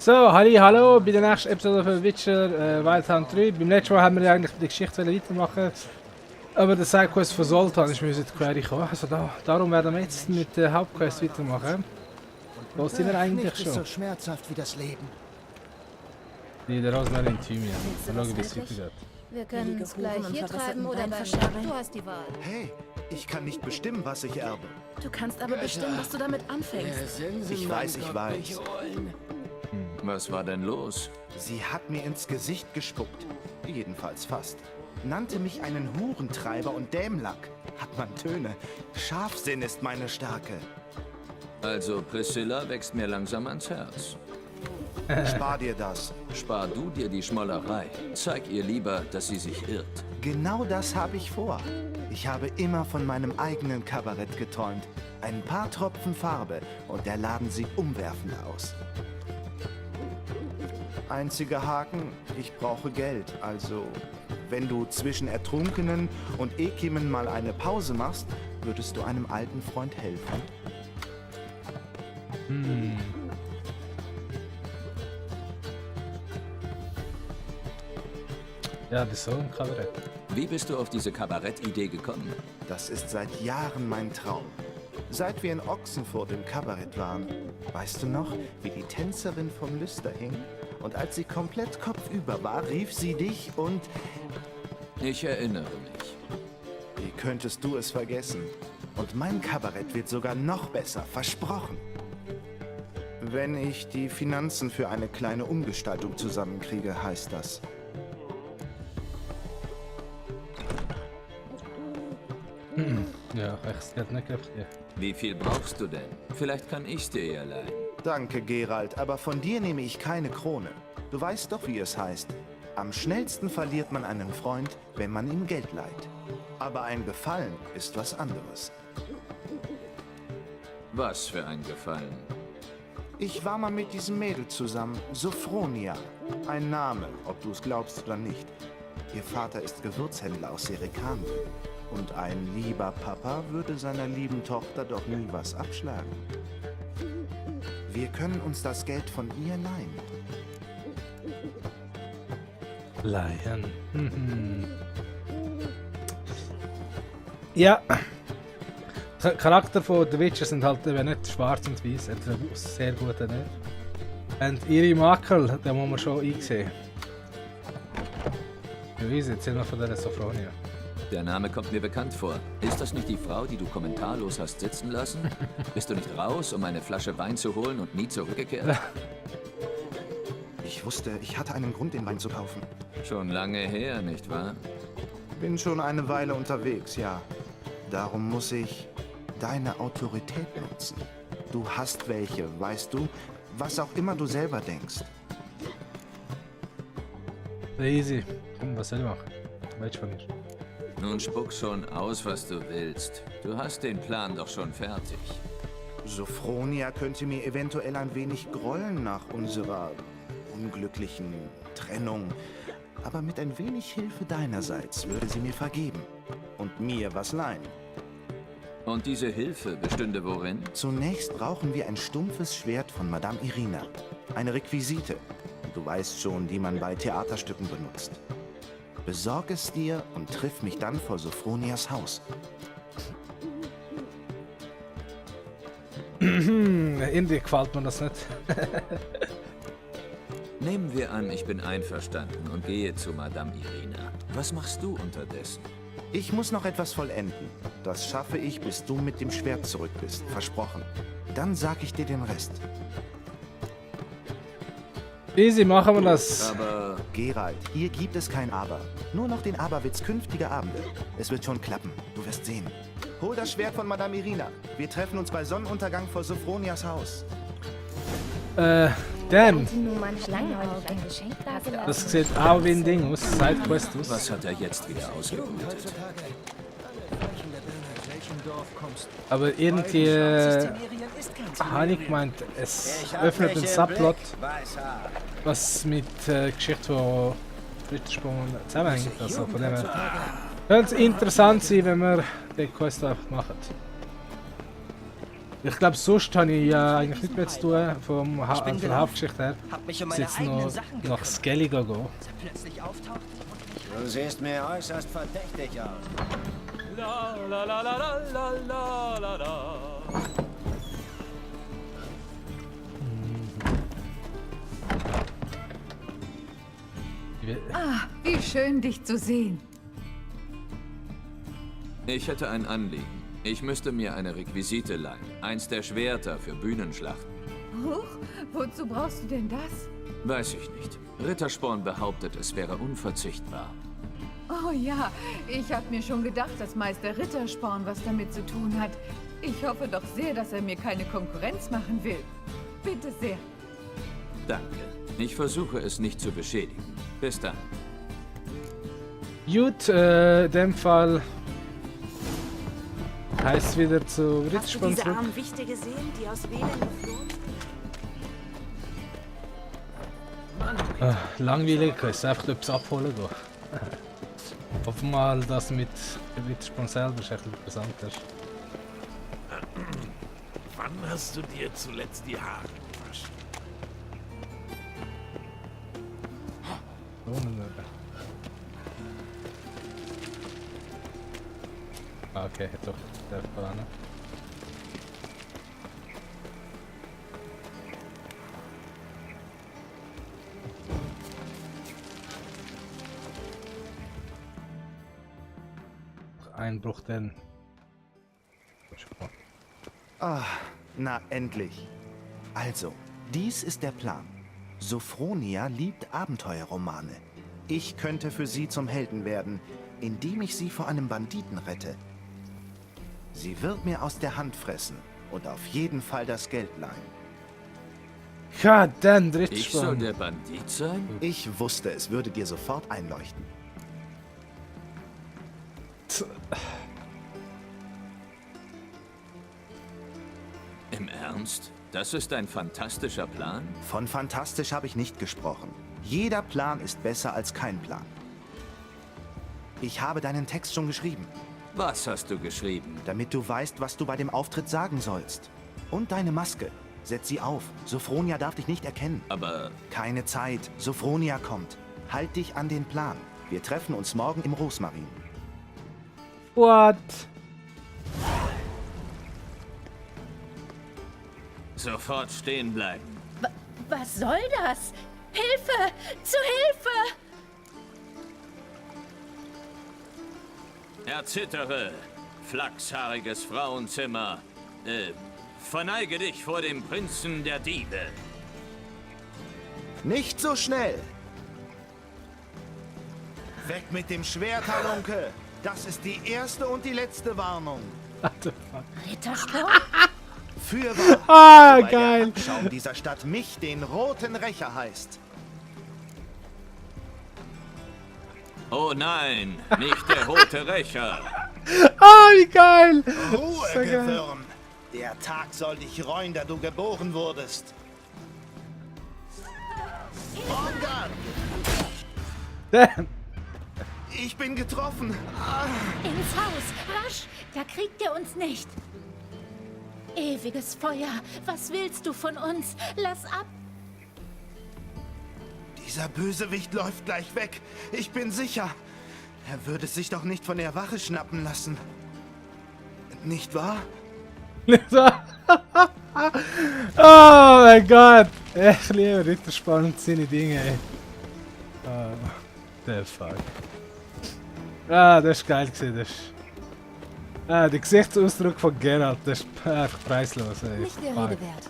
So, hallo, bei der nächsten Episode von Witcher Wild Hunt 3. Beim letzten Mal haben wir ja eigentlich die Geschichte weitermachen, aber der Sidequest von Zoltan ist mir in die Query gekommen. Also darum werden wir jetzt mit der Hauptquest weitermachen. Wo sind wir eigentlich schon? So schmerzhaft wie das Leben. Die der Rosmarin Thymian. Mal schauen, wie es weitergeht. Wir können es gleich hier treiben oder beim Schaf. Du hast die Wahl. Hey, ich kann nicht bestimmen, was ich erbe. Du kannst aber bestimmen, was du damit anfängst. Ich weiß. Was war denn los? Sie hat mir ins Gesicht gespuckt. Jedenfalls fast. Nannte mich einen Hurentreiber und Dämlack. Hat man Töne. Scharfsinn ist meine Stärke. Also Priscilla wächst mir langsam ans Herz. Spar dir das. Spar du dir die Schmollerei. Zeig ihr lieber, dass sie sich irrt. Genau das habe ich vor. Ich habe immer von meinem eigenen Kabarett geträumt. Ein paar Tropfen Farbe und der Laden sieht umwerfend aus. Einziger Haken, ich brauche Geld. Also, wenn du zwischen Ertrunkenen und Ekimen mal eine Pause machst, würdest du einem alten Freund helfen. Ja, das ist so ein Kabarett. Wie bist du auf diese Kabarett-Idee gekommen? Das ist seit Jahren mein Traum. Seit wir in Ochsenfurt im Kabarett waren. Weißt du noch, wie die Tänzerin vom Lüster hing? Und als sie komplett kopfüber war, rief sie dich und... Ich erinnere mich. Wie könntest du es vergessen? Und mein Kabarett wird sogar noch besser, versprochen. Wenn ich die Finanzen für eine kleine Umgestaltung zusammenkriege, heißt das. Ja, echt, geht nicht kräftig. Wie viel brauchst du denn? Vielleicht kann ich's dir ja leihen. Danke, Geralt, aber von dir nehme ich keine Krone. Du weißt doch, wie es heißt. Am schnellsten verliert man einen Freund, wenn man ihm Geld leiht. Aber ein Gefallen ist was anderes. Was für ein Gefallen. Ich war mal mit diesem Mädel zusammen, Sophronia. Ein Name, ob du es glaubst oder nicht. Ihr Vater ist Gewürzhändler aus Serikan. Und ein lieber Papa würde seiner lieben Tochter doch nie was abschlagen. Wir können uns das Geld von ihr leihen. Leihen. Ja. Der Charakter von The Witcher sind halt eben nicht schwarz und weiß, also sehr gut nicht. Und ihre Makel, den muss man schon einsehen. Ja, easy, erzähl mal von der Sophronia. Der Name kommt mir bekannt vor. Ist das nicht die Frau, die du kommentarlos hast sitzen lassen? Bist du nicht raus, um eine Flasche Wein zu holen und nie zurückgekehrt? Ich wusste, ich hatte einen Grund, den Wein zu kaufen. Schon lange her, nicht wahr? Bin schon eine Weile unterwegs, ja. Darum muss ich deine Autorität nutzen. Du hast welche, weißt du? Was auch immer du selber denkst. Easy. Komm, was soll ich machen? Du weißt von mir. Nun spuck schon aus, was du willst. Du hast den Plan doch schon fertig. Sophronia könnte mir eventuell ein wenig grollen nach unserer unglücklichen Trennung. Aber mit ein wenig Hilfe deinerseits würde sie mir vergeben. Und mir was leihen. Und diese Hilfe bestünde worin? Zunächst brauchen wir ein stumpfes Schwert von Madame Irina. Eine Requisite. Du weißt schon, die man bei Theaterstücken benutzt. Besorg es dir und triff mich dann vor Sophronias Haus. Irgendwie gefällt mir das nicht. Nehmen wir an, ich bin einverstanden und gehe zu Madame Irina. Was machst du unterdessen? Ich muss noch etwas vollenden. Das schaffe ich, bis du mit dem Schwert zurück bist. Versprochen. Dann sag ich dir den Rest. Easy, machen wir das. Aber Geralt, hier gibt es kein Aber. Nur noch den Aberwitz künftiger Abende. Es wird schon klappen. Du wirst sehen. Hol das Schwert von Madame Irina. Wir treffen uns bei Sonnenuntergang vor Sophronias Haus. Dan. Schlangenauge. Geschenk dagelassen. Das sieht auch wie ein Ding aus. Sidequest aus. was hat er jetzt wieder ausgebrütet? Aber irgendwie habe ich gemeint, es öffnet einen Subplot, was mit der Geschichte von Rittersprung zusammenhängt. Also von dem her könnte es interessant sein, wenn wir die Quest einfach machen. Ich glaube, sonst habe ich eigentlich nicht mehr zu tun von der gelaufen. Hauptgeschichte her. Hab mich um Ist meine jetzt eigenen noch Sachen nach gekümmert. Skelly gehen. Als er plötzlich auftaucht. Du siehst mir äußerst verdächtig aus. Wie schön, dich zu sehen. Ich hätte ein Anliegen. Ich müsste mir eine Requisite leihen. Eins der Schwerter für Bühnenschlachten. Huch, wozu brauchst du denn das? Weiß ich nicht. Rittersporn behauptet, es wäre unverzichtbar. Oh ja, ich habe mir schon gedacht, dass Meister Rittersporn was damit zu tun hat. Ich hoffe doch sehr, dass er mir keine Konkurrenz machen will. Bitte sehr. Danke. Ich versuche es nicht zu beschädigen. Bis dann. Gut, in dem Fall heißt wieder zu Hast du Rittersporn diese zurück. armen Wichte gesehen, die aus Velen geflohen? Langweilig, ich muss einfach etwas abholen gehen. Hoffen mal, dass mit Rittersporn selber ist echt interessant ist. Wann hast du dir zuletzt die Haare gewaschen? Okay, doch, der Plan. Einbruch denn. Ah, na endlich. Also, dies ist der Plan. Sophronia liebt Abenteuerromane. Ich könnte für sie zum Helden werden, indem ich sie vor einem Banditen rette. Sie wird mir aus der Hand fressen und auf jeden Fall das Geld leihen. God damn, Ich soll Rittersporn. der Bandit sein? Ich wusste, es würde dir sofort einleuchten. Im Ernst? Das ist ein fantastischer Plan? Von fantastisch habe ich nicht gesprochen. Jeder Plan ist besser als kein Plan. Ich habe deinen Text schon geschrieben, Was hast du geschrieben? damit du weißt, was du bei dem Auftritt sagen sollst. Und deine Maske. Setz sie auf. Sophronia darf dich nicht erkennen. Aber Keine Zeit. Sophronia kommt. Halt dich an den Plan. Wir treffen uns morgen im Rosmarin. What? sofort stehen bleiben. Was soll das? Hilfe! Zu Hilfe! Erzittere, flachshaariges Frauenzimmer. Verneige dich vor dem Prinzen der Diebe. Nicht so schnell! Weg mit dem Schwert, Halunke! Das ist die erste und die letzte Warnung. Rittersporn? Fürwahr! Ah, wobei geil! Der Abschaum dieser Stadt mich den Roten Rächer heißt. Oh nein, nicht der rote Rächer. Ah, wie geil! Ruhe, So geil. Gewürm! Der Tag soll dich reuen, da du geboren wurdest. Organ! Damn! Ich bin getroffen. Ins Haus! Rasch! Da kriegt er uns nicht! Ewiges Feuer! Was willst du von uns? Lass ab! Dieser Bösewicht läuft gleich weg. Ich bin sicher. Er würde sich doch nicht von der Wache schnappen lassen. Nicht wahr? Oh mein Gott! Ich liebe Rittersporn seine Dinge, ey. Oh, the fuck. Ah, das ist geil gewesen, das ist... Ah, der Gesichtsausdruck von Geralt, das ist einfach preislos, ey. Nicht der Fuck. Rede wert.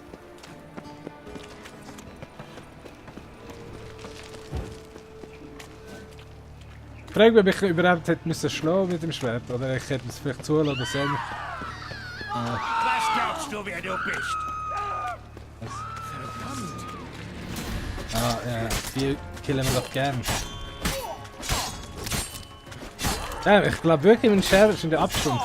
Ich frage mich, ob ich überhaupt hätte müssen schlagen mit dem Schwert, oder ich hätte es vielleicht zulassen oder so. Was glaubst du, wer du bist? Ah, ja, die killen wir doch gern. Ja, ich glaube wirklich, mein Scherz ist in der Abstand.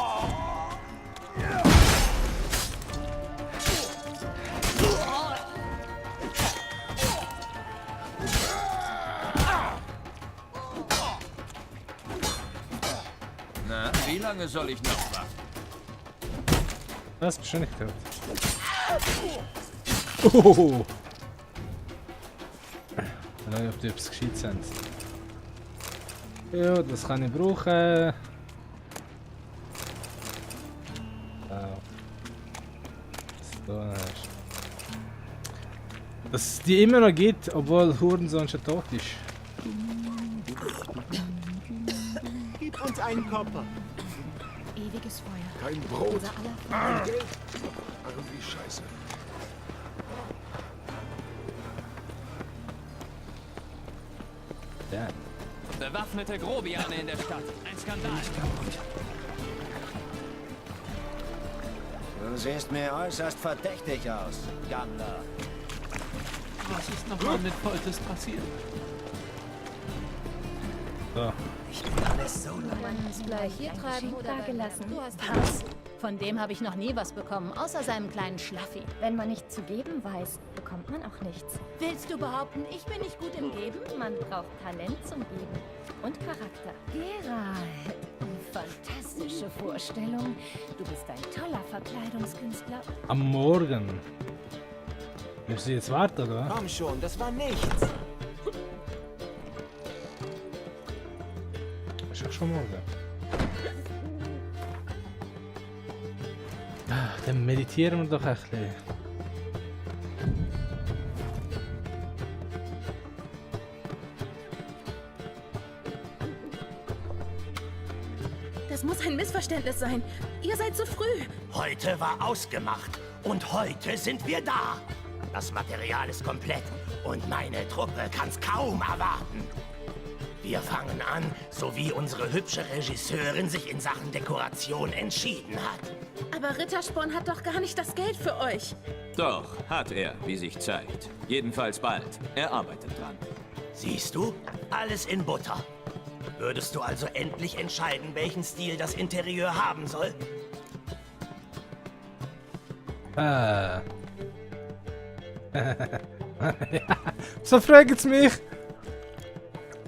Na, wie lange soll ich noch warten? Das bist du nicht gehört. Oh! Ich weiß nicht, ob die etwas gescheit sind. Ja, das kann ich brauchen. So, dass es die immer noch gibt, obwohl Hurensohn schon tot ist. Gib uns einen Kopper. Ewiges Feuer. Kein Brot. Unser aller Feuer. Geld. Irgendwie scheiße. Ja. Bewaffnete Grobiane in der Stadt. Ein Skandal. Du siehst mir äußerst verdächtig aus, Gammler. Was ist nochmal mit Foltes passiert? So. Gleich hier treiben oder gelassen. Was? Von dem habe ich noch nie was bekommen, außer seinem kleinen Schlaffi. Wenn man nicht zu geben weiß, bekommt man auch nichts. Willst du behaupten, ich bin nicht gut im Geben? Man braucht Talent zum Geben und Charakter. Geralt, fantastische Vorstellung. Du bist ein toller Verkleidungskünstler. Am Morgen. Müssen Sie jetzt warten, oder? Komm schon, das war nichts. Ist doch schon morgen. Dann meditieren wir doch ein bisschen. Das muss ein Missverständnis sein. Ihr seid zu früh. Heute war ausgemacht und heute sind wir da. Das Material ist komplett und meine Truppe kann's kaum erwarten. Wir fangen an, so wie unsere hübsche Regisseurin sich in Sachen Dekoration entschieden hat. Aber Rittersporn hat doch gar nicht das Geld für euch. Doch, hat er, wie sich zeigt. Jedenfalls bald. Er arbeitet dran. Siehst du? Alles in Butter. Würdest du also endlich entscheiden, welchen Stil das Interieur haben soll? Ja. So fragen's mich.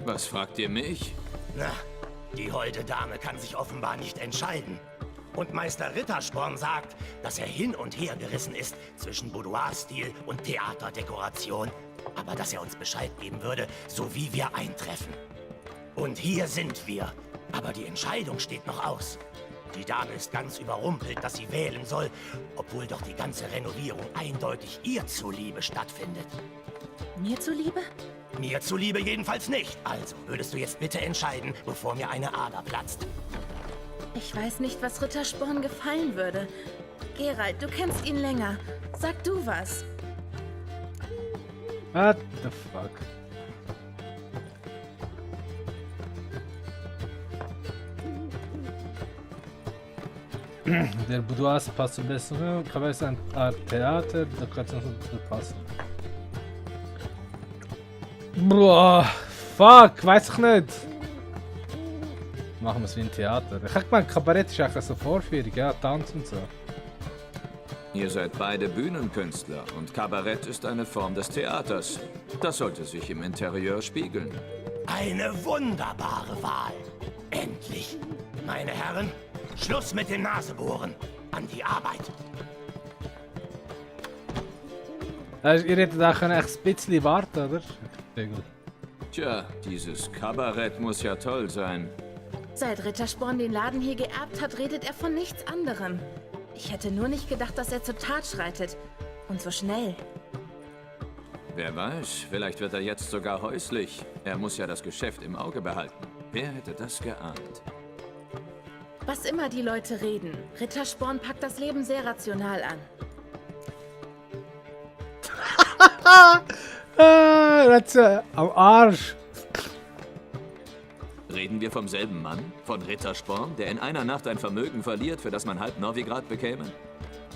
Was fragt ihr mich? Na, die holde Dame kann sich offenbar nicht entscheiden. Und Meister Rittersporn sagt, dass er hin und her gerissen ist zwischen Boudoir-Stil und Theaterdekoration, aber dass er uns Bescheid geben würde, so wie wir eintreffen. Und hier sind wir, aber die Entscheidung steht noch aus. Die Dame ist ganz überrumpelt, dass sie wählen soll, obwohl doch die ganze Renovierung eindeutig ihr zuliebe stattfindet. Mir zuliebe? Mir zuliebe jedenfalls nicht. Also würdest du jetzt bitte entscheiden, bevor mir eine Ader platzt. Ich weiß nicht, was Rittersporn gefallen würde. Geralt, du kennst ihn länger. Sag du was. What the fuck? Der Boudoir passt am besten. Kann es ein Art Theater, da kann es nicht passen. Boah, fuck, weiß ich nicht. Machen wir es wie ein Theater. Ich hab gemeint, Kabarett ist eigentlich so Vorführung, ja, Tanz und so. Ihr seid beide Bühnenkünstler und Kabarett ist eine Form des Theaters. Das sollte sich im Interieur spiegeln. Eine wunderbare Wahl. Endlich. Meine Herren, Schluss mit dem Nasebohren. An die Arbeit. Also, ihr hättet auch echt ein bisschen warten, oder? Tja, dieses Kabarett muss ja toll sein. Seit Rittersporn den Laden hier geerbt hat, redet er von nichts anderem. Ich hätte nur nicht gedacht, dass er zur Tat schreitet. Und so schnell. Wer weiß, vielleicht wird er jetzt sogar häuslich. Er muss ja das Geschäft im Auge behalten. Wer hätte das geahnt? Was immer die Leute reden, Rittersporn packt das Leben sehr rational an. Das ist am Arsch. Reden wir vom selben Mann? Von Rittersporn, der in einer Nacht ein Vermögen verliert, für das man halb Novigrad bekäme?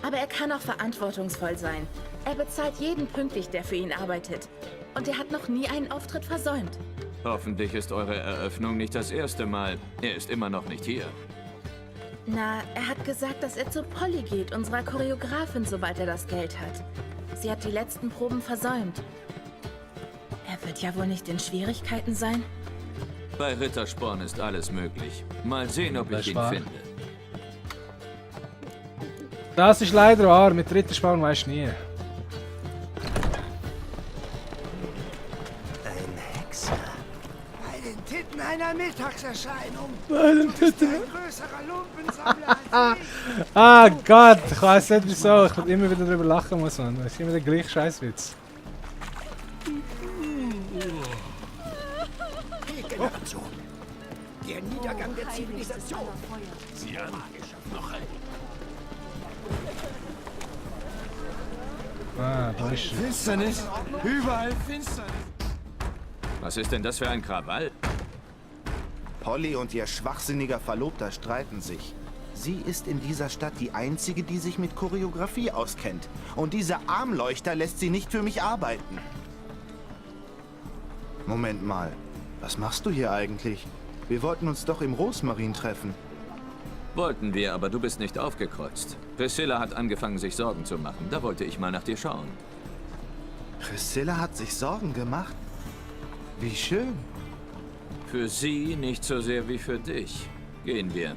Aber er kann auch verantwortungsvoll sein. Er bezahlt jeden pünktlich, der für ihn arbeitet. Und er hat noch nie einen Auftritt versäumt. Hoffentlich ist eure Eröffnung nicht das erste Mal. Er ist immer noch nicht hier. Na, er hat gesagt, dass er zu Polly geht, unserer Choreografin, sobald er das Geld hat. Sie hat die letzten Proben versäumt. Er wird ja wohl nicht in Schwierigkeiten sein? Bei Rittersporn ist alles möglich. Mal sehen, ob ich ihn finde. Das ist leider wahr, mit Rittersporn weisst du nie. Ein Hexer. Bei den Titten einer Mittagserscheinung. Bei den Titten. Ein größerer Lumpensammler als ich. Ah Gott, ich weiß nicht wieso, ich immer wieder darüber lachen muss, man. Das ist immer der gleiche Scheißwitz. Regeneration. Der Niedergang der Zivilisation. Sieh an, noch ein. Ah, da ist sie. Finsternis. Überall Finsternis. Was ist denn das für ein Krawall? Polly und ihr schwachsinniger Verlobter streiten sich. Sie ist in dieser Stadt die Einzige, die sich mit Choreografie auskennt. Und dieser Armleuchter lässt sie nicht für mich arbeiten. Moment mal, was machst du hier eigentlich? Wir wollten uns doch im Rosmarin treffen. Wollten wir, aber du bist nicht aufgekreuzt. Priscilla hat angefangen, sich Sorgen zu machen. Da wollte ich mal nach dir schauen. Priscilla hat sich Sorgen gemacht? Wie schön. Für sie nicht so sehr wie für dich. Gehen wir.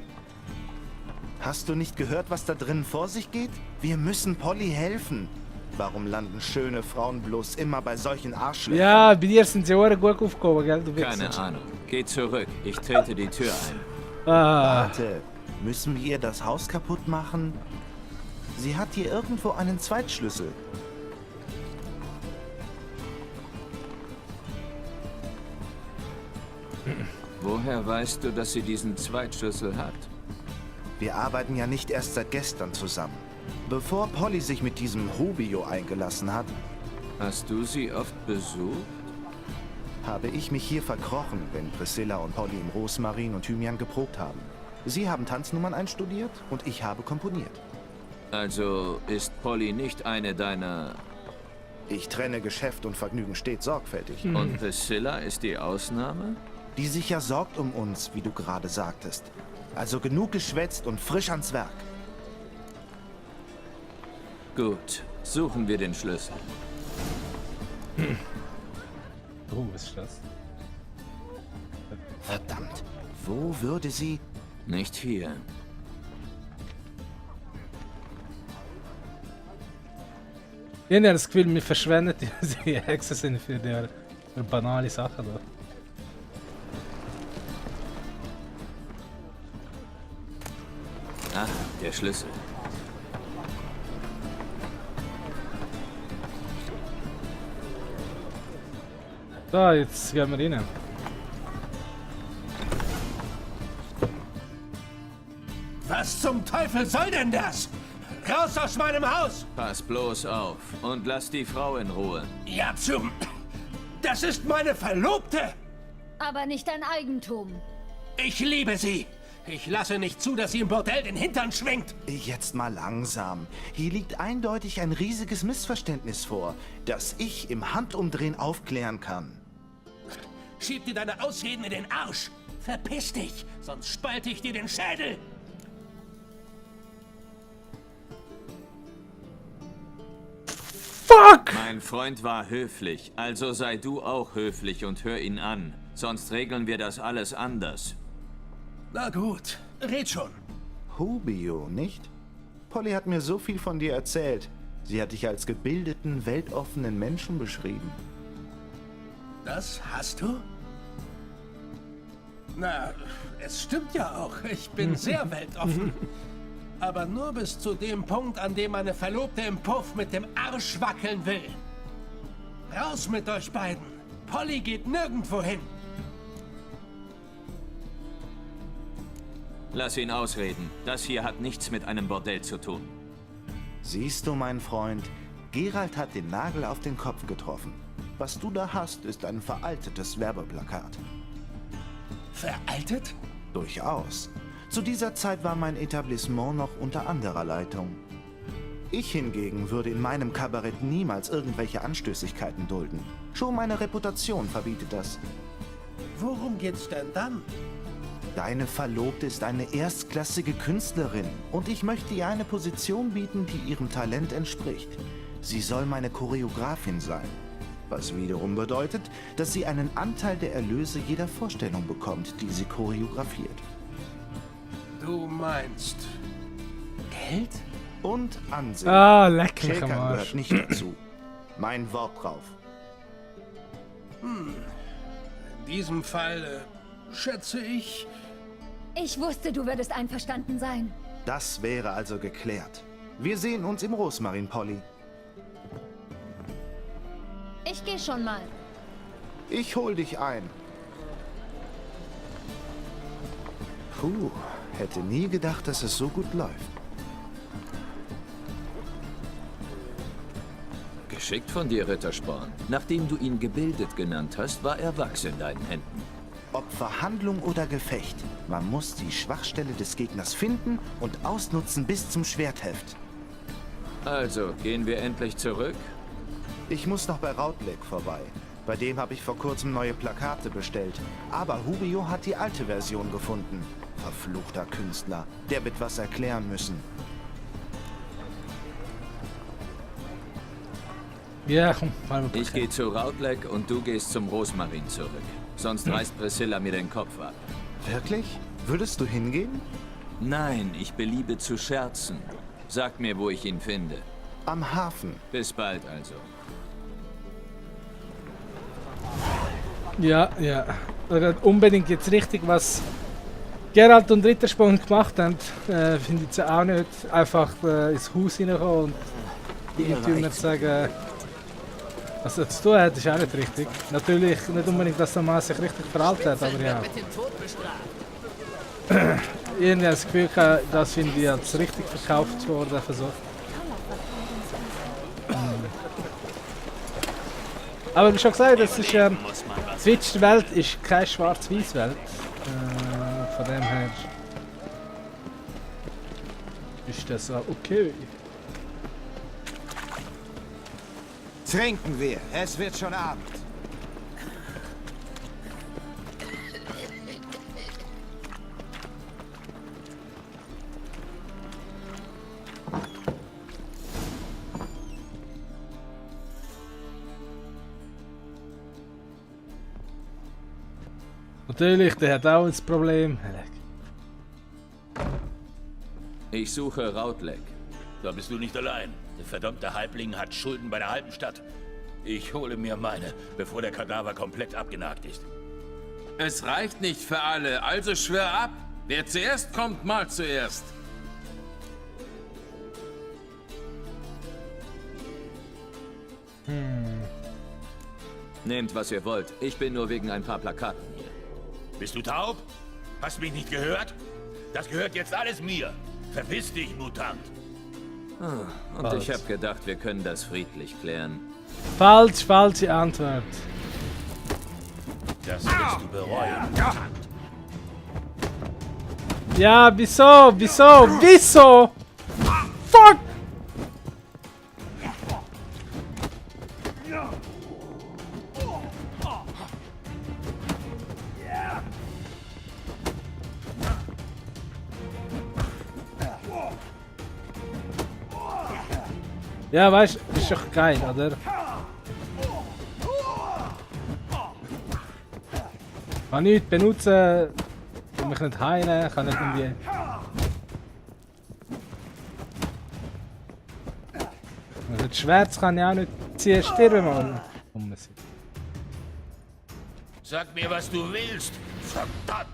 Hast du nicht gehört, was da drinnen vor sich geht? Wir müssen Polly helfen. Warum landen schöne Frauen bloß immer bei solchen Arschlöchern? Ja, bei dir sind sie auch gut aufgehoben, gell? Du Keine Wichser. Ahnung. Geh zurück. Ich trete die Tür ein. Ah. Warte, müssen wir ihr das Haus kaputt machen? Sie hat hier irgendwo einen Zweitschlüssel. Woher weißt du, dass sie diesen Zweitschlüssel hat? Wir arbeiten ja nicht erst seit gestern zusammen. Bevor Polly sich mit diesem Rubio eingelassen hat, Hast du sie oft besucht? habe ich mich hier verkrochen, wenn Priscilla und Polly im Rosmarin und Thymian geprobt haben. Sie haben Tanznummern einstudiert und ich habe komponiert. Also ist Polly nicht eine deiner... Ich trenne Geschäft und Vergnügen stets sorgfältig. Und Priscilla ist die Ausnahme? Die sich ja sorgt um uns, wie du gerade sagtest. Also genug geschwätzt und frisch ans Werk. Gut, suchen wir den Schlüssel. Oh, was ist das? Verdammt, wo würde sie... Nicht hier. Ich habe das Gefühl, wir verschwenden die Hexen sind für die banale Sachen da. Ah, der Schlüssel. Da, jetzt gehen wir rein. Was zum Teufel soll denn das? Raus aus meinem Haus! Pass bloß auf und lass die Frau in Ruhe. Ja, zum... Das ist meine Verlobte! Aber nicht dein Eigentum. Ich liebe sie! Ich lasse nicht zu, dass sie im Bordell den Hintern schwingt! Jetzt mal langsam. Hier liegt eindeutig ein riesiges Missverständnis vor, das ich im Handumdrehen aufklären kann. Schieb dir deine Ausreden in den Arsch! Verpiss dich, sonst spalte ich dir den Schädel! Fuck! Mein Freund war höflich, also sei du auch höflich und hör ihn an. Sonst regeln wir das alles anders. Na gut, red schon. Rubio, nicht? Polly hat mir so viel von dir erzählt. Sie hat dich als gebildeten, weltoffenen Menschen beschrieben. Das hast du? Na, es stimmt ja auch. Ich bin sehr weltoffen. Aber nur bis zu dem Punkt, an dem meine Verlobte im Puff mit dem Arsch wackeln will. Raus mit euch beiden. Polly geht nirgendwo hin. Lass ihn ausreden. Das hier hat nichts mit einem Bordell zu tun. Siehst du, mein Freund, Geralt hat den Nagel auf den Kopf getroffen. Was du da hast, ist ein veraltetes Werbeplakat. Veraltet? Durchaus. Zu dieser Zeit war mein Etablissement noch unter anderer Leitung. Ich hingegen würde in meinem Kabarett niemals irgendwelche Anstößigkeiten dulden. Schon meine Reputation verbietet das. Worum geht's denn dann? Deine Verlobte ist eine erstklassige Künstlerin und ich möchte ihr eine Position bieten, die ihrem Talent entspricht. Sie soll meine Choreografin sein. Was wiederum bedeutet, dass sie einen Anteil der Erlöse jeder Vorstellung bekommt, die sie choreografiert. Du meinst Geld? Und Ansehen. Ah, leck mich am Schäkern Arsch. gehört nicht dazu. Mein Wort drauf. In diesem Fall schätze ich... Ich wusste, du würdest einverstanden sein. Das wäre also geklärt. Wir sehen uns im Rosmarin, Polly. Ich gehe schon mal. Ich hol dich ein. Puh, hätte nie gedacht, dass es so gut läuft. Geschickt von dir, Rittersporn. Nachdem du ihn gebildet genannt hast, war er Wachs in deinen Händen. Ob Verhandlung oder Gefecht, man muss die Schwachstelle des Gegners finden und ausnutzen bis zum Schwertheft. Also, gehen wir endlich zurück? Ich muss noch bei Rautleg vorbei. Bei dem habe ich vor kurzem neue Plakate bestellt. Aber Hubio hat die alte Version gefunden. Verfluchter Künstler. Der wird was erklären müssen. Ja, komm, mal Ich gehe zu Rautleg und du gehst zum Rosmarin zurück. Sonst reißt Priscilla mir den Kopf ab. Wirklich? Würdest du hingehen? Nein, ich beliebe zu scherzen. Sag mir, wo ich ihn finde. Am Hafen. Bis bald also. Ja, ja. Unbedingt jetzt richtig, was Geralt und Rittersporn gemacht haben, finde ich auch nicht. Einfach ins Haus reinkommen und die Eigentümer sagen, was er zu tun hat, ist auch nicht richtig. Natürlich nicht unbedingt, dass der Mann sich richtig verhalten hat, aber ja. Irgendwie habe ich das Gefühl, das finde ich als richtig verkauft worden. So. Aber wie schon gesagt, das ist die Welt ist keine Schwarz-Weiß-Welt. Von dem her ist das auch okay. Trinken wir, es wird schon Abend. Natürlich, der hat auch ein Problem. Ich suche Rautleg. Da bist du nicht allein. Der verdammte Halbling hat Schulden bei der halben Stadt. Ich hole mir meine, bevor der Kadaver komplett abgenagt ist. Es reicht nicht für alle, also schwör ab. Wer zuerst kommt, mal zuerst. Nehmt, was ihr wollt. Ich bin nur wegen ein paar Plakaten hier. Bist du taub? Hast mich nicht gehört? Das gehört jetzt alles mir. Verpiss dich, Mutant. Und ich habe gedacht, wir können das friedlich klären. Falsche Antwort. Das wirst du bereuen, Mutant. Ja, wieso? Fuck! Ja, weißt du, ist doch geil, oder? Kann nichts benutzen, kann mich nicht heilen, kann nicht irgendwie. Also das Schwert kann ich auch nicht ziehen, sterben mal. Sag mir, was du willst. Verdammt!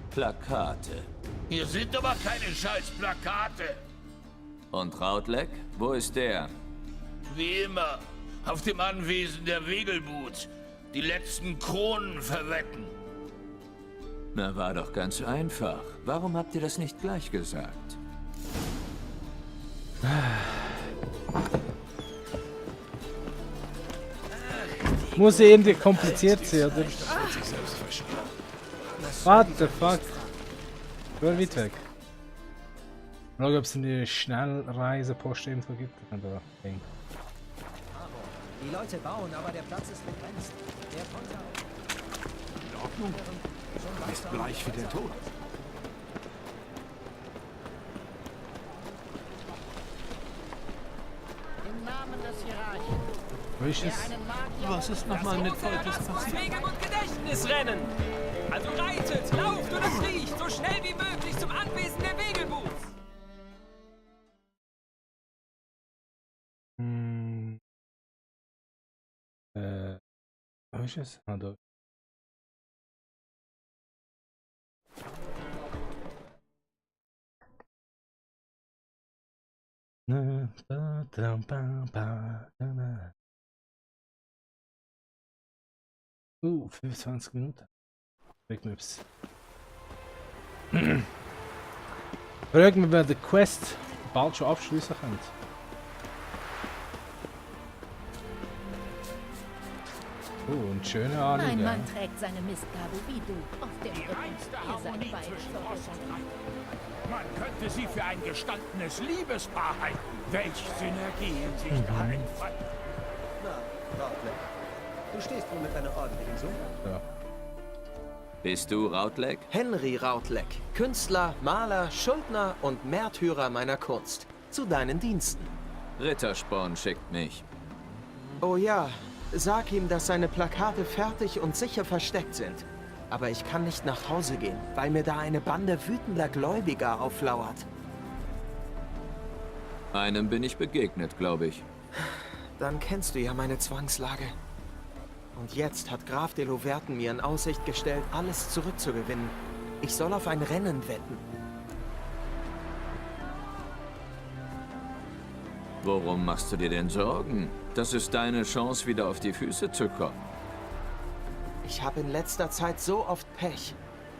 Plakate. Hier sind aber keine scheiß Plakate. Und Rautleg? Wo ist der? Wie immer. Auf dem Anwesen der Wegelbuts. Die letzten Kronen verwetten. Na, war doch ganz einfach. Warum habt ihr das nicht gleich gesagt? Muss ja irgendwie kompliziert sein, oder? What the fuck? Nur weit weg. Schauen, ob es eine Schnellreisepost irgendwo gibt. Oder Ding. Die Leute bauen, aber der Platz ist begrenzt. Der konnte auch. In Ordnung. Du bist bleich wie der Tod. Im Namen des Hierarchen. Wo ist es? Was ist nochmal mit Volkes passiert? Gedächtnisrennen! Also reitet, lauft oder fliegt so schnell wie möglich zum Anwesen der Wegelbuts! Wo ist es? Ah, da. 25 Minuten. Frag mich, ob's. Frag mich, wer die Quest bald schon abschließen könnte. Oh, ein schöner Anliegen. Mein Mann trägt seine Mistgabel wie du auf dem Rücken. Ihr seid beide verrückt. Man könnte sie für ein gestandenes Liebespaar halten. Welche Synergien sich da entfalten. Na, Rautleck, du stehst wohl mit einer ordentlichen Summe. Ja. Bist du Rautleck? Henry Rautleck, Künstler, Maler, Schuldner und Märtyrer meiner Kunst. Zu deinen Diensten. Rittersporn schickt mich. Oh ja, sag ihm, dass seine Plakate fertig und sicher versteckt sind. Aber ich kann nicht nach Hause gehen, weil mir da eine Bande wütender Gläubiger auflauert. Einem bin ich begegnet, glaube ich. Dann kennst du ja meine Zwangslage. Und jetzt hat Graf de Lauverten mir in Aussicht gestellt, alles zurückzugewinnen. Ich soll auf ein Rennen wetten. Worum machst du dir denn Sorgen? Das ist deine Chance, wieder auf die Füße zu kommen. Ich habe in letzter Zeit so oft Pech.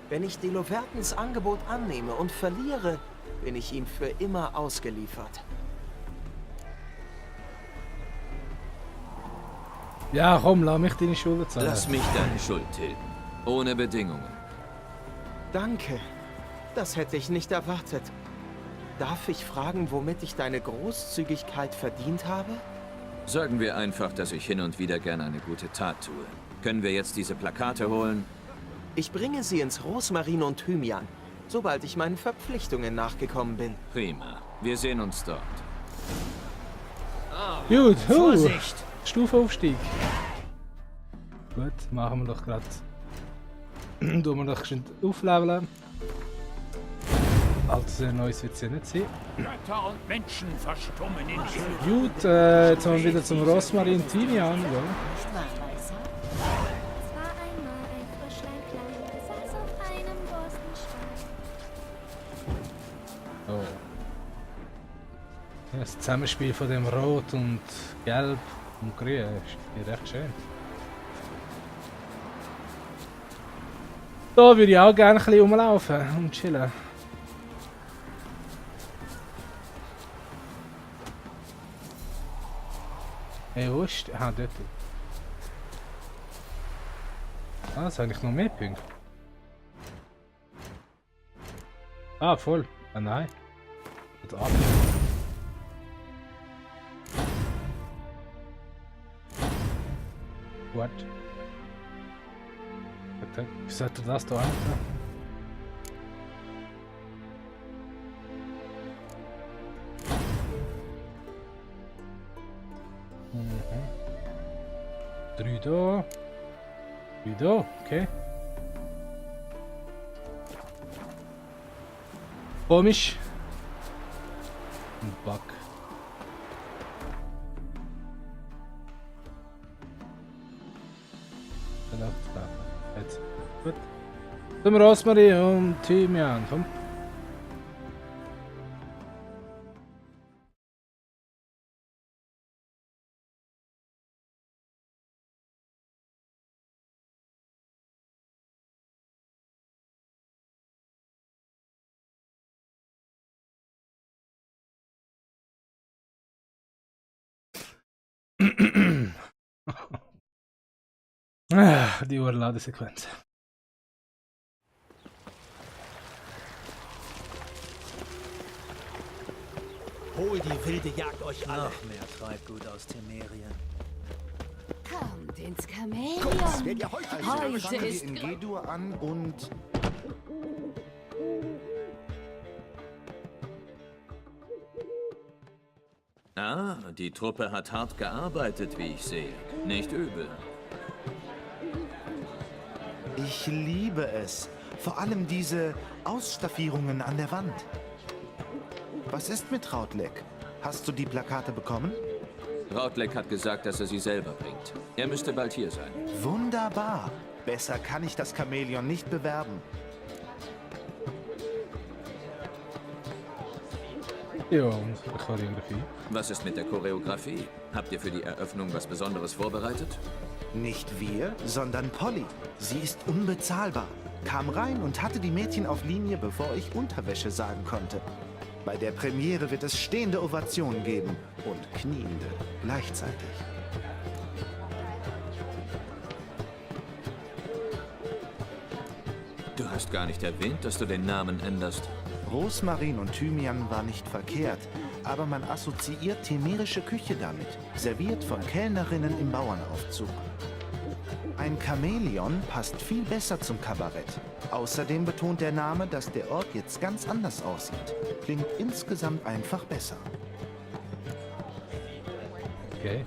Wenn ich de Lauvertens Angebot annehme und verliere, bin ich ihm für immer ausgeliefert. Ja, komm, lass mich deine Schulden zahlen. Lass mich deine Schuld tilgen. Ohne Bedingungen. Danke. Das hätte ich nicht erwartet. Darf ich fragen, womit ich deine Großzügigkeit verdient habe? Sagen wir einfach, dass ich hin und wieder gerne eine gute Tat tue. Können wir jetzt diese Plakate holen? Ich bringe sie ins Rosmarin und Thymian, sobald ich meinen Verpflichtungen nachgekommen bin. Prima. Wir sehen uns dort. Gut, Vorsicht! Stufenaufstieg. Gut, machen wir doch gerade. Tun wir doch schön aufleveln. Also neues wird es ja nicht sein. Götter und Menschen verstummen in Schuld. Gut, jetzt haben wir wieder zum Rosmarin Thymian. Ja. Es war einmal ein Frischlein klein, das saß auf einem großen Stein. Oh. Ja, das Zusammenspiel von dem Rot und Gelb und Grün ist recht schön. Da würde ich auch gerne ein bisschen rumlaufen und chillen. Hey, wo ist der? Ah, dort. Ah, das habe ich noch mehr Punkte. Ah, voll. Ah, nein. Und ab. What? Wie sollte das da eigentlich? Drei da. Drei da, okay. Komisch. Ein Bug. Jetzt. Gut. Zum Rosmarin und Thymian, komm. Die Urladesequenz. Hol die wilde Jagd euch alle. Noch mehr Treibgut aus Temerien. Kommt ins Chamäleon. Das wird ja heute. Heute Fangen wir ist in G-Dur an und... Ah, die Truppe hat hart gearbeitet, wie ich sehe. Nicht übel. Ich liebe es. Vor allem diese Ausstaffierungen an der Wand. Was ist mit Rautleck? Hast du die Plakate bekommen? Rautleck hat gesagt, dass er sie selber bringt. Er müsste bald hier sein. Wunderbar. Besser kann ich das Chamäleon nicht bewerben. Ja, und die Choreografie. Was ist mit der Choreografie? Habt ihr für die Eröffnung was Besonderes vorbereitet? Nicht wir, sondern Polly. Sie ist unbezahlbar. Kam rein und hatte die Mädchen auf Linie, bevor ich Unterwäsche sagen konnte. Bei der Premiere wird es stehende Ovationen geben und kniende gleichzeitig. Du hast gar nicht erwähnt, dass du den Namen änderst. Rosmarin und Thymian war nicht verkehrt, aber man assoziiert temerische Küche damit, serviert von Kellnerinnen im Bauernaufzug. Ein Chamäleon passt viel besser zum Kabarett. Außerdem betont der Name, dass der Ort jetzt ganz anders aussieht. Klingt insgesamt einfach besser. Okay.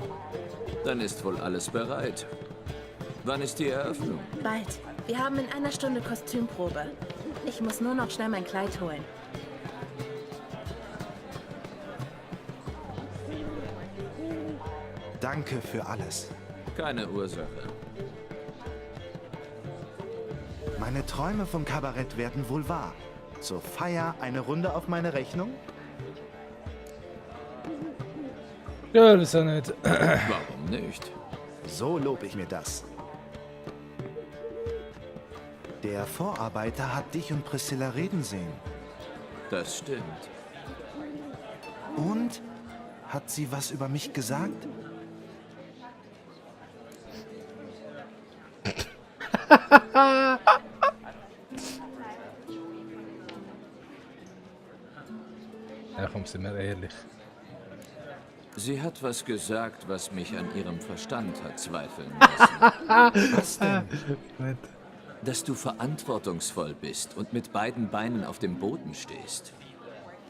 Dann ist wohl alles bereit. Wann ist die Eröffnung? Bald. Wir haben in einer Stunde Kostümprobe. Ich muss nur noch schnell mein Kleid holen. Danke für alles. Keine Ursache. Meine Träume vom Kabarett werden wohl wahr. Zur Feier eine Runde auf meine Rechnung? Ja, das ist ja nicht. Warum nicht? So lobe ich mir das. Der Vorarbeiter hat dich und Priscilla reden sehen. Das stimmt. Und? Hat sie was über mich gesagt? Ja, komm, sind wir ehrlich. Sie hat was gesagt, was mich an ihrem Verstand hat zweifeln lassen. Was denn? Dass du verantwortungsvoll bist und mit beiden Beinen auf dem Boden stehst.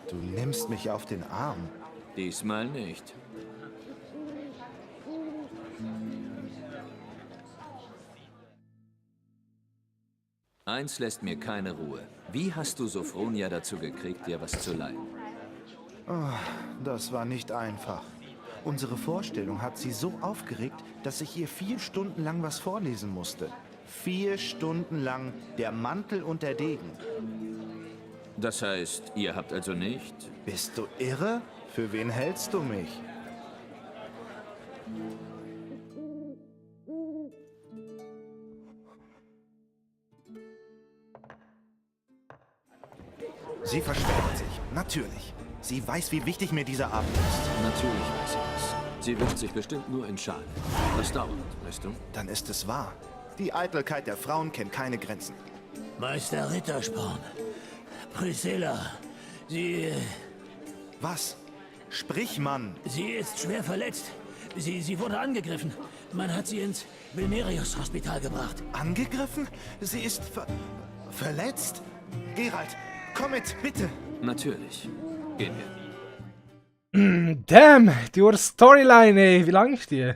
Du nimmst mich auf den Arm. Diesmal nicht. Eins lässt mir keine Ruhe. Wie hast du Sophronia dazu gekriegt, dir was zu leihen? Oh, das war nicht einfach. Unsere Vorstellung hat sie so aufgeregt, dass ich ihr 4 Stunden lang was vorlesen musste. 4 Stunden lang der Mantel und der Degen. Das heißt, ihr habt also nicht... Bist du irre? Für wen hältst du mich? Sie versteckt sich, natürlich. Sie weiß, wie wichtig mir dieser Abend ist. Natürlich weiß sie das. Sie wirft sich bestimmt nur in Schale. Das dauert, weißt du? Dann ist es wahr. Die Eitelkeit der Frauen kennt keine Grenzen. Meister Rittersporn. Priscilla, sie... Was? Sprich, Mann! Sie ist schwer verletzt. Sie wurde angegriffen. Man hat sie ins Vilmerius-Hospital gebracht. Angegriffen? Sie ist verletzt? Geralt, komm mit, bitte! Natürlich. Gehen wir. Damn, die Storyline, ey. Wie lang ist die?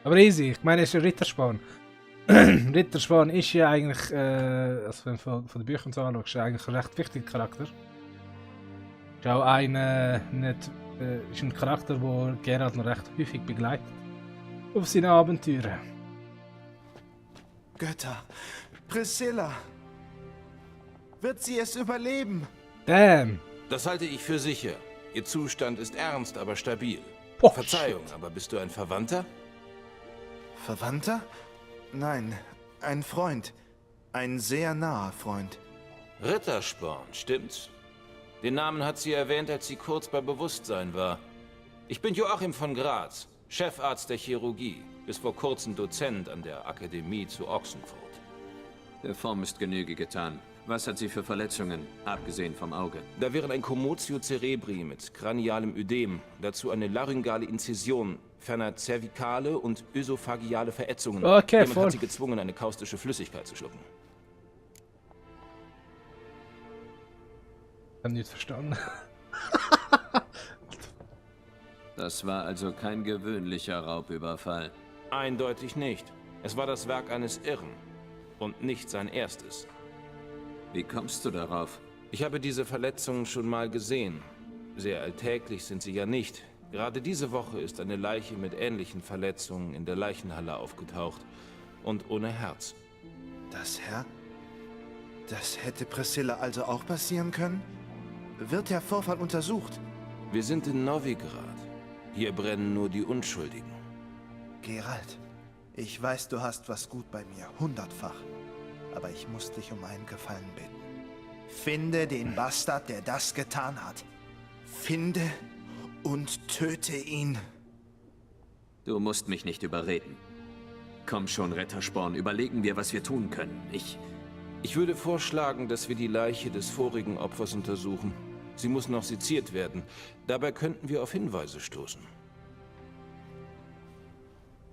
Aber easy, ich meine, es ist ein Rittersporn. Rittersporn ist ja eigentlich, also wenn du von den Büchern so anschaust, ist ja eigentlich ein recht wichtiger Charakter. Ist auch ist ein Charakter, der Geralt noch recht häufig begleitet. Auf seine Abenteuer. Götter, Priscilla! Wird sie es überleben? Damn! Das halte ich für sicher. Ihr Zustand ist ernst, aber stabil. Oh, Verzeihung, aber bist du ein Verwandter? Verwandter? Nein, ein Freund. Ein sehr naher Freund. Rittersporn, stimmt's? Den Namen hat sie erwähnt, als sie kurz bei Bewusstsein war. Ich bin Joachim von Graz, Chefarzt der Chirurgie, bis vor kurzem Dozent an der Akademie zu Ochsenfurt. Der Form ist Genüge getan. Was hat sie für Verletzungen, abgesehen vom Auge? Da wären ein Commotio cerebri mit kranialem Ödem, dazu eine laryngale Inzision, ferner zervikale und ösophageale Verätzungen. Okay, Jemand hat sie gezwungen, eine kaustische Flüssigkeit zu schlucken. Ich hab nicht verstanden. Das war also kein gewöhnlicher Raubüberfall. Eindeutig nicht. Es war das Werk eines Irren. Und nicht sein erstes. Wie kommst du darauf? Ich habe diese Verletzungen schon mal gesehen. Sehr alltäglich sind sie ja nicht. Gerade diese Woche ist eine Leiche mit ähnlichen Verletzungen in der Leichenhalle aufgetaucht. Und ohne Herz. Das Herz? Das hätte Priscilla also auch passieren können? Wird der Vorfall untersucht? Wir sind in Novigrad. Hier brennen nur die Unschuldigen. Geralt, ich weiß, du hast was gut bei mir, 100-fach. Aber ich muss dich um einen Gefallen bitten. Finde den Bastard, der das getan hat. Finde und töte ihn. Du musst mich nicht überreden. Komm schon, Rittersporn, überlegen wir, was wir tun können. Ich würde vorschlagen, dass wir die Leiche des vorigen Opfers untersuchen. Sie muss noch seziert werden. Dabei könnten wir auf Hinweise stoßen.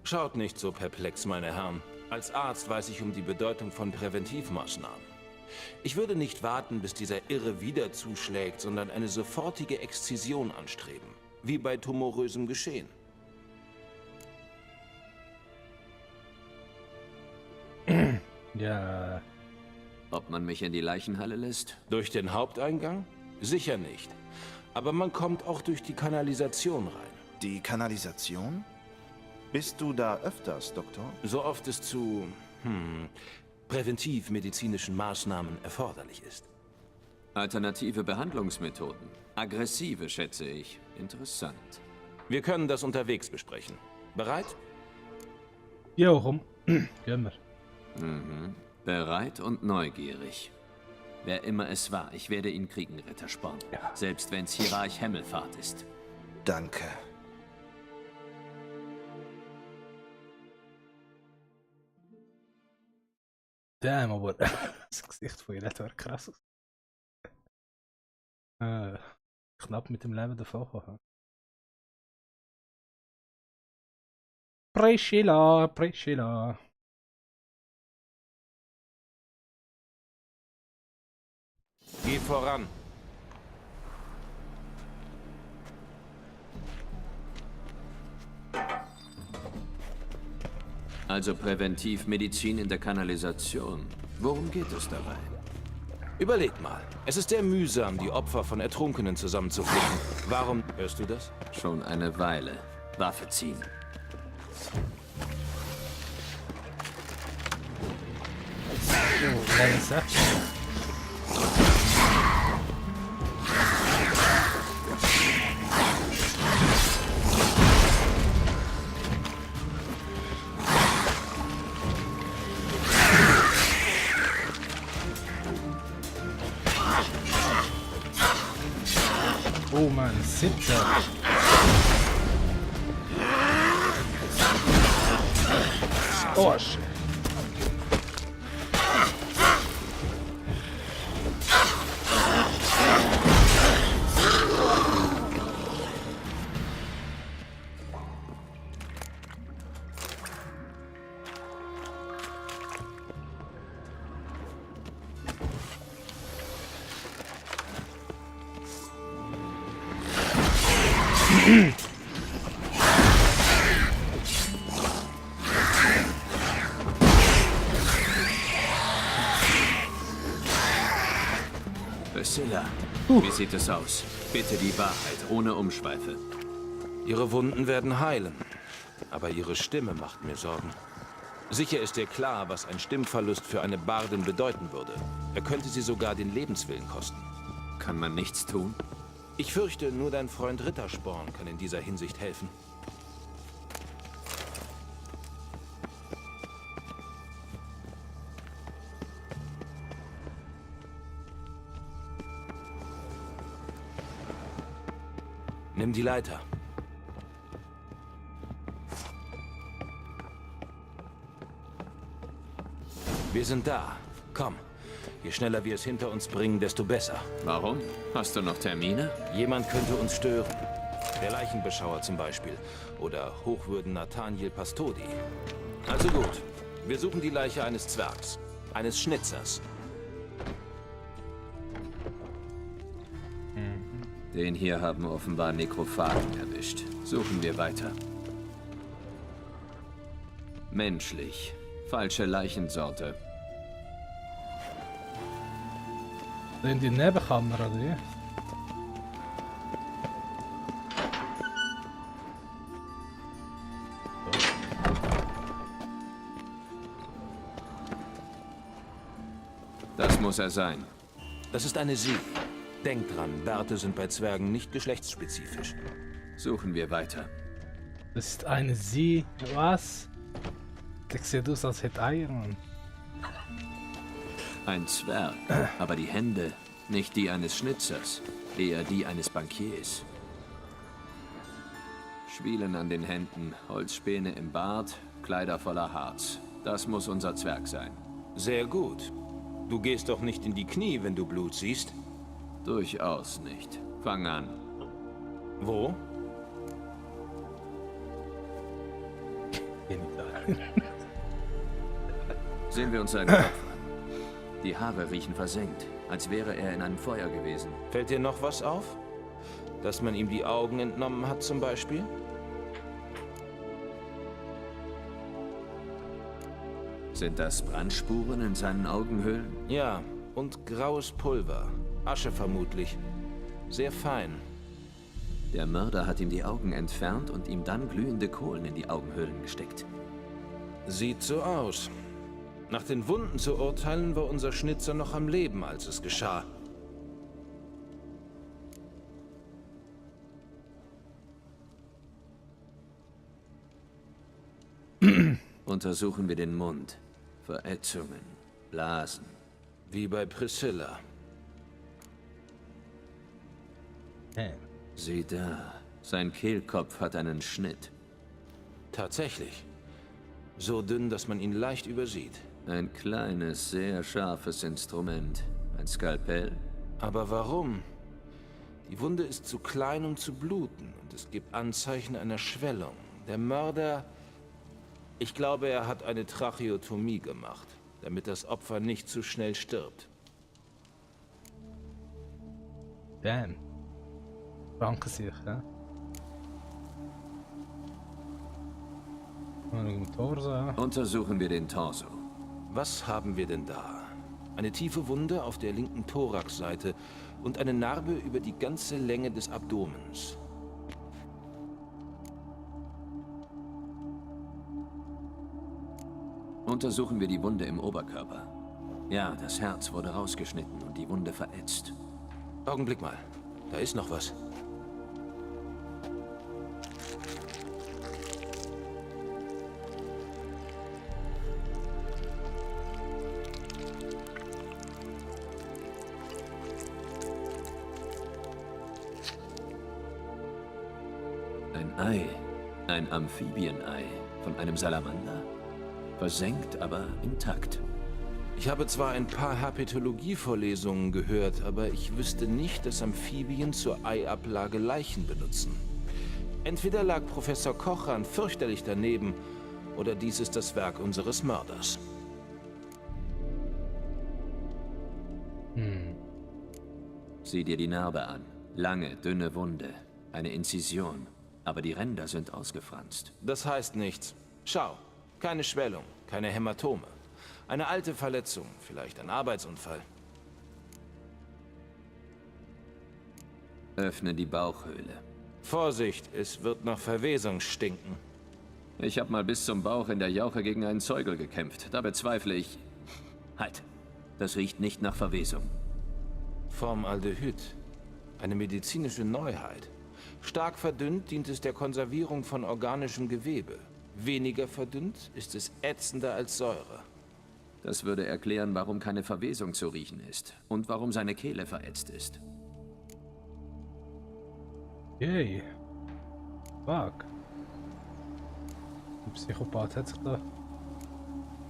Schaut nicht so perplex, meine Herren. Als Arzt weiß ich um die Bedeutung von Präventivmaßnahmen. Ich würde nicht warten, bis dieser Irre wieder zuschlägt, sondern eine sofortige Exzision anstreben. Wie bei tumorösem Geschehen. Ja. Ob man mich in die Leichenhalle lässt? Durch den Haupteingang? Sicher nicht. Aber man kommt auch durch die Kanalisation rein. Die Kanalisation? Bist du da öfters, Doktor? So oft es zu präventivmedizinischen Maßnahmen erforderlich ist. Alternative Behandlungsmethoden. Aggressive, schätze ich. Interessant. Wir können das unterwegs besprechen. Bereit? Jo, rum. Gehen wir. Bereit und neugierig. Wer immer es war, ich werde ihn kriegen, Rittersporn. Ja. Selbst wenn's Hierarch Hemmelfahrt ist. Danke. Damn, aber das Gesicht von ihr war krass. Knapp mit dem Leben davon kommen. Priscilla, Priscilla. Geh voran. Also Präventivmedizin in der Kanalisation. Worum geht es dabei? Überleg mal. Es ist sehr mühsam, die Opfer von Ertrunkenen zusammenzuflicken. Warum hörst du das? Schon eine Weile. Waffe ziehen. Oh man, 17. Oh shit. Priscilla, wie sieht es aus? Bitte die Wahrheit, ohne Umschweife. Ihre Wunden werden heilen. Aber ihre Stimme macht mir Sorgen. Sicher ist dir klar, was ein Stimmverlust für eine Bardin bedeuten würde. Er könnte sie sogar den Lebenswillen kosten. Kann man nichts tun? Ich fürchte, nur dein Freund Rittersporn kann in dieser Hinsicht helfen. Nimm die Leiter. Wir sind da. Komm. Je schneller wir es hinter uns bringen, desto besser. Warum? Hast du noch Termine? Jemand könnte uns stören. Der Leichenbeschauer zum Beispiel. Oder Hochwürden Nathaniel Pastodi. Also gut. Wir suchen die Leiche eines Zwergs. Eines Schnitzers. Den hier haben offenbar Nekrophagen erwischt. Suchen wir weiter. Menschlich. Falsche Leichensorte. In die Nebenkammer, oder wie? Das muss er sein. Das ist eine Sie. Denk dran, Bärte sind bei Zwergen nicht geschlechtsspezifisch. Suchen wir weiter. Das ist eine Sie. Was? Das sieht aus, als hätte Eier, Mann. Ein Zwerg, aber die Hände nicht die eines Schnitzers, eher die eines Bankiers. Schwielen an den Händen, Holzspäne im Bart, Kleider voller Harz. Das muss unser Zwerg sein. Sehr gut. Du gehst doch nicht in die Knie, wenn du Blut siehst? Durchaus nicht. Fang an. Wo? Sehen wir uns seinen Kopf an. Die Haare riechen versenkt, als wäre er in einem Feuer gewesen. Fällt dir noch was auf? Dass man ihm die Augen entnommen hat zum Beispiel? Sind das Brandspuren in seinen Augenhöhlen? Ja, und graues Pulver. Asche vermutlich. Sehr fein. Der Mörder hat ihm die Augen entfernt und ihm dann glühende Kohlen in die Augenhöhlen gesteckt. Sieht so aus. Nach den Wunden zu urteilen, war unser Schnitzer noch am Leben, als es geschah. Untersuchen wir den Mund. Verätzungen, Blasen. Wie bei Priscilla. Sieh da, sein Kehlkopf hat einen Schnitt. Tatsächlich. So dünn, dass man ihn leicht übersieht. Ein kleines, sehr scharfes Instrument. Ein Skalpell. Aber warum? Die Wunde ist zu klein, um zu bluten. Und es gibt Anzeichen einer Schwellung. Der Mörder... Ich glaube, er hat eine Tracheotomie gemacht, damit das Opfer nicht zu schnell stirbt. Damn. Danke sich, ja. Torso, ja. Untersuchen wir den Torso. Was haben wir denn da? Eine tiefe Wunde auf der linken Thoraxseite und eine Narbe über die ganze Länge des Abdomens. Untersuchen wir die Wunde im Oberkörper. Ja, das Herz wurde rausgeschnitten und die Wunde verätzt. Augenblick mal, da ist noch was. Ein Ei, ein Amphibienei von einem Salamander. Versenkt, aber intakt. Ich habe zwar ein paar Herpetologie-Vorlesungen gehört, aber ich wüsste nicht, dass Amphibien zur Eiablage Leichen benutzen. Entweder lag Professor Kochran fürchterlich daneben, oder dies ist das Werk unseres Mörders. Sieh dir die Narbe an. Lange, dünne Wunde. Eine Inzision. Aber die Ränder sind ausgefranst. Das heißt nichts. Schau. Keine Schwellung, keine Hämatome. Eine alte Verletzung, vielleicht ein Arbeitsunfall. Öffne die Bauchhöhle. Vorsicht, es wird nach Verwesung stinken. Ich habe mal bis zum Bauch in der Jauche gegen einen Zeugel gekämpft. Da bezweifle ich... Halt! Das riecht nicht nach Verwesung. Formaldehyd. Eine medizinische Neuheit. Stark verdünnt dient es der Konservierung von organischem Gewebe. Weniger verdünnt ist es ätzender als Säure. Das würde erklären, warum keine Verwesung zu riechen ist und warum seine Kehle verätzt ist. Yay. Fuck. Ein Psychopath hat sich da...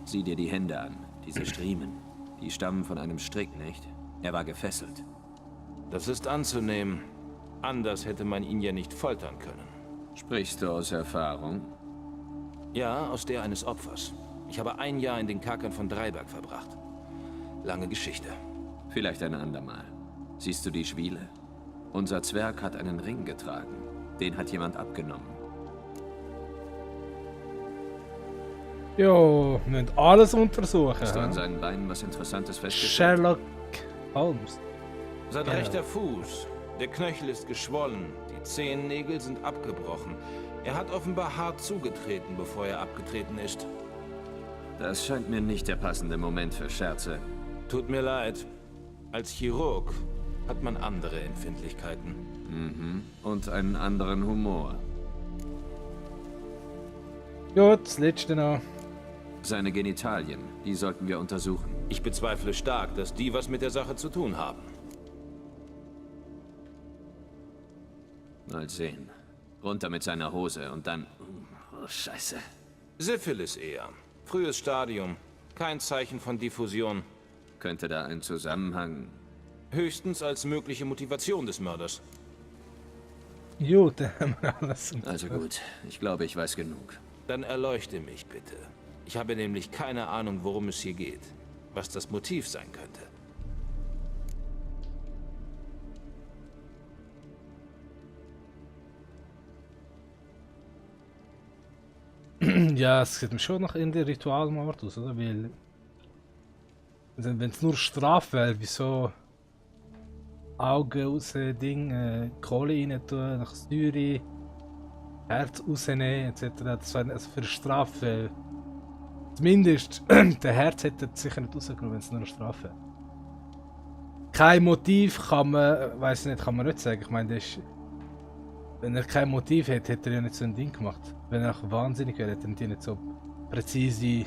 Sieh dir die Hände an, diese Striemen. Die stammen von einem Strick, nicht? Er war gefesselt. Das ist anzunehmen. Anders hätte man ihn ja nicht foltern können. Sprichst du aus Erfahrung? Ja, aus der eines Opfers. Ich habe ein Jahr in den Kerkern von Dreiberg verbracht. Lange Geschichte. Vielleicht ein andermal. Siehst du die Schwiele? Unser Zwerg hat einen Ring getragen. Den hat jemand abgenommen. Jo, wir müssen alles untersuchen. Hast du an seinen Beinen was Interessantes festgestellt? Sherlock Holmes. Sein rechter Fuß. Der Knöchel ist geschwollen, die Zehennägel sind abgebrochen. Er hat offenbar hart zugetreten, bevor er abgetreten ist. Das scheint mir nicht der passende Moment für Scherze. Tut mir leid. Als Chirurg hat man andere Empfindlichkeiten. Mhm. Und einen anderen Humor. Gut, das letzte noch. Seine Genitalien, die sollten wir untersuchen. Ich bezweifle stark, dass die was mit der Sache zu tun haben. Mal sehen. Runter mit seiner Hose und dann... Oh, Scheiße. Syphilis eher. Frühes Stadium. Kein Zeichen von Diffusion. Könnte da ein Zusammenhang... Höchstens als mögliche Motivation des Mörders. Gut, dann haben wir alles. Also gut, ich glaube, ich weiß genug. Dann erleuchte mich bitte. Ich habe nämlich keine Ahnung, worum es hier geht. Was das Motiv sein könnte. Ja, es sieht mir schon nach in der Ritualmord aus, oder? Weil... Wenn es nur Strafe wäre, wieso... Augen raus, Ding, Kohle rein tun, nach Säure, Herz rausnehmen, etc. Das wäre also für eine Strafe. Zumindest, der Herz hätte sicher nicht rausgenommen, wenn es nur eine Strafe wäre. Kein Motiv kann man, weiß nicht, kann man nicht sagen. Ich meine, wenn er kein Motiv hätte, hätte er ja nicht so ein Ding gemacht. Wenn er auch wahnsinnig wäre, hätte er nicht so präzise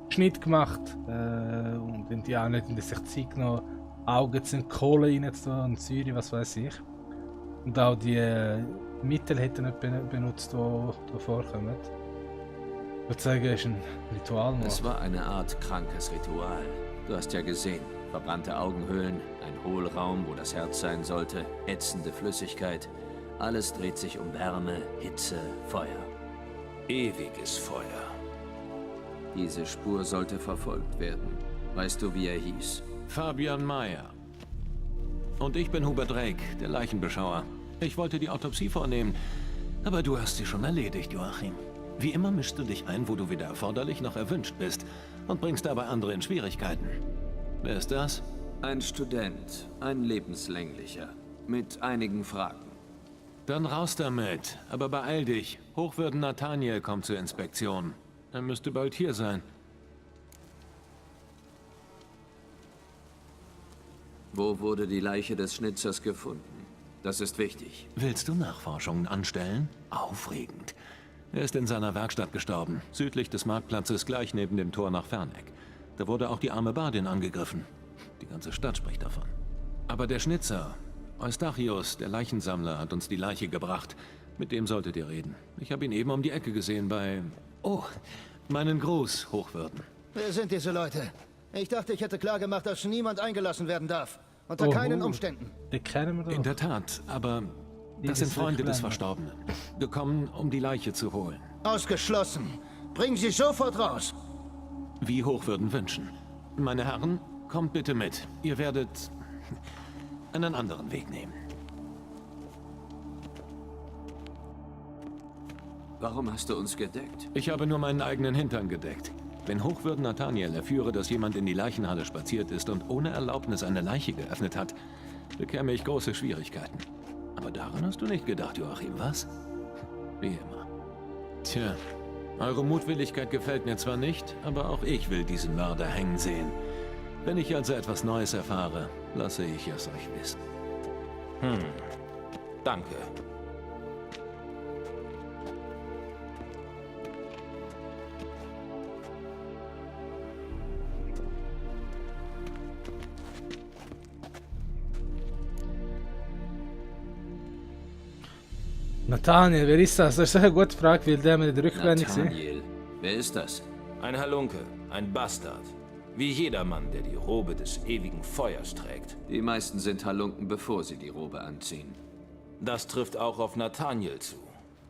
Schnitt gemacht und wenn die auch nicht in sich Zeit genommen. Augen sind Kohle rein und Säure, was weiß ich. Und auch die Mittel hätten nicht benutzt, die vorkommen. Ich würde sagen, es ist ein Ritualmord. Es war eine Art krankes Ritual. Du hast ja gesehen. Verbrannte Augenhöhlen, ein Hohlraum, wo das Herz sein sollte, ätzende Flüssigkeit. Alles dreht sich um Wärme, Hitze, Feuer. Ewiges Feuer. Diese Spur sollte verfolgt werden. Weißt du, wie er hieß? Fabian Meyer. Und ich bin Hubert Drake, der Leichenbeschauer. Ich wollte die Autopsie vornehmen, aber du hast sie schon erledigt, Joachim. Wie immer mischst du dich ein, wo du weder erforderlich noch erwünscht bist und bringst dabei andere in Schwierigkeiten. Wer ist das? Ein Student, ein lebenslänglicher, mit einigen Fragen. Dann raus damit, aber beeil dich. Hochwürden Nathaniel kommt zur Inspektion. Er müsste bald hier sein. Wo wurde die Leiche des Schnitzers gefunden? Das ist wichtig. Willst du Nachforschungen anstellen? Aufregend. Er ist in seiner Werkstatt gestorben, südlich des Marktplatzes, gleich neben dem Tor nach Ferneck. Da wurde auch die arme Bardin angegriffen. Die ganze Stadt spricht davon. Aber der Schnitzer, Eustachius, der Leichensammler, hat uns die Leiche gebracht. Mit dem solltet ihr reden. Ich habe ihn eben um die Ecke gesehen bei... Oh, meinen Gruß, Hochwürden. Wer sind diese Leute? Ich dachte, ich hätte klargemacht, dass niemand eingelassen werden darf. Unter keinen Umständen. Die kennen wir doch. In der Tat, aber das sind Freunde des Verstorbenen. Gekommen, um die Leiche zu holen. Ausgeschlossen. Bring sie sofort raus. Wie Hochwürden wünschen. Meine Herren, kommt bitte mit. Ihr werdet einen anderen Weg nehmen. Warum hast du uns gedeckt? Ich habe nur meinen eigenen Hintern gedeckt. Wenn Hochwürden Nathaniel erführe, dass jemand in die Leichenhalle spaziert ist und ohne Erlaubnis eine Leiche geöffnet hat, bekäme ich große Schwierigkeiten. Aber daran hast du nicht gedacht, Joachim, was? Wie immer. Tja, eure Mutwilligkeit gefällt mir zwar nicht, aber auch ich will diesen Mörder hängen sehen. Wenn ich also etwas Neues erfahre, lasse ich es euch wissen. Danke. Nathaniel, wer ist das? Das ist eine gute Frage, weil der mit der Rückblende gesehen. Nathaniel, wer ist das? Ein Halunke, ein Bastard. Wie jedermann, der die Robe des ewigen Feuers trägt. Die meisten sind Halunken, bevor sie die Robe anziehen. Das trifft auch auf Nathaniel zu.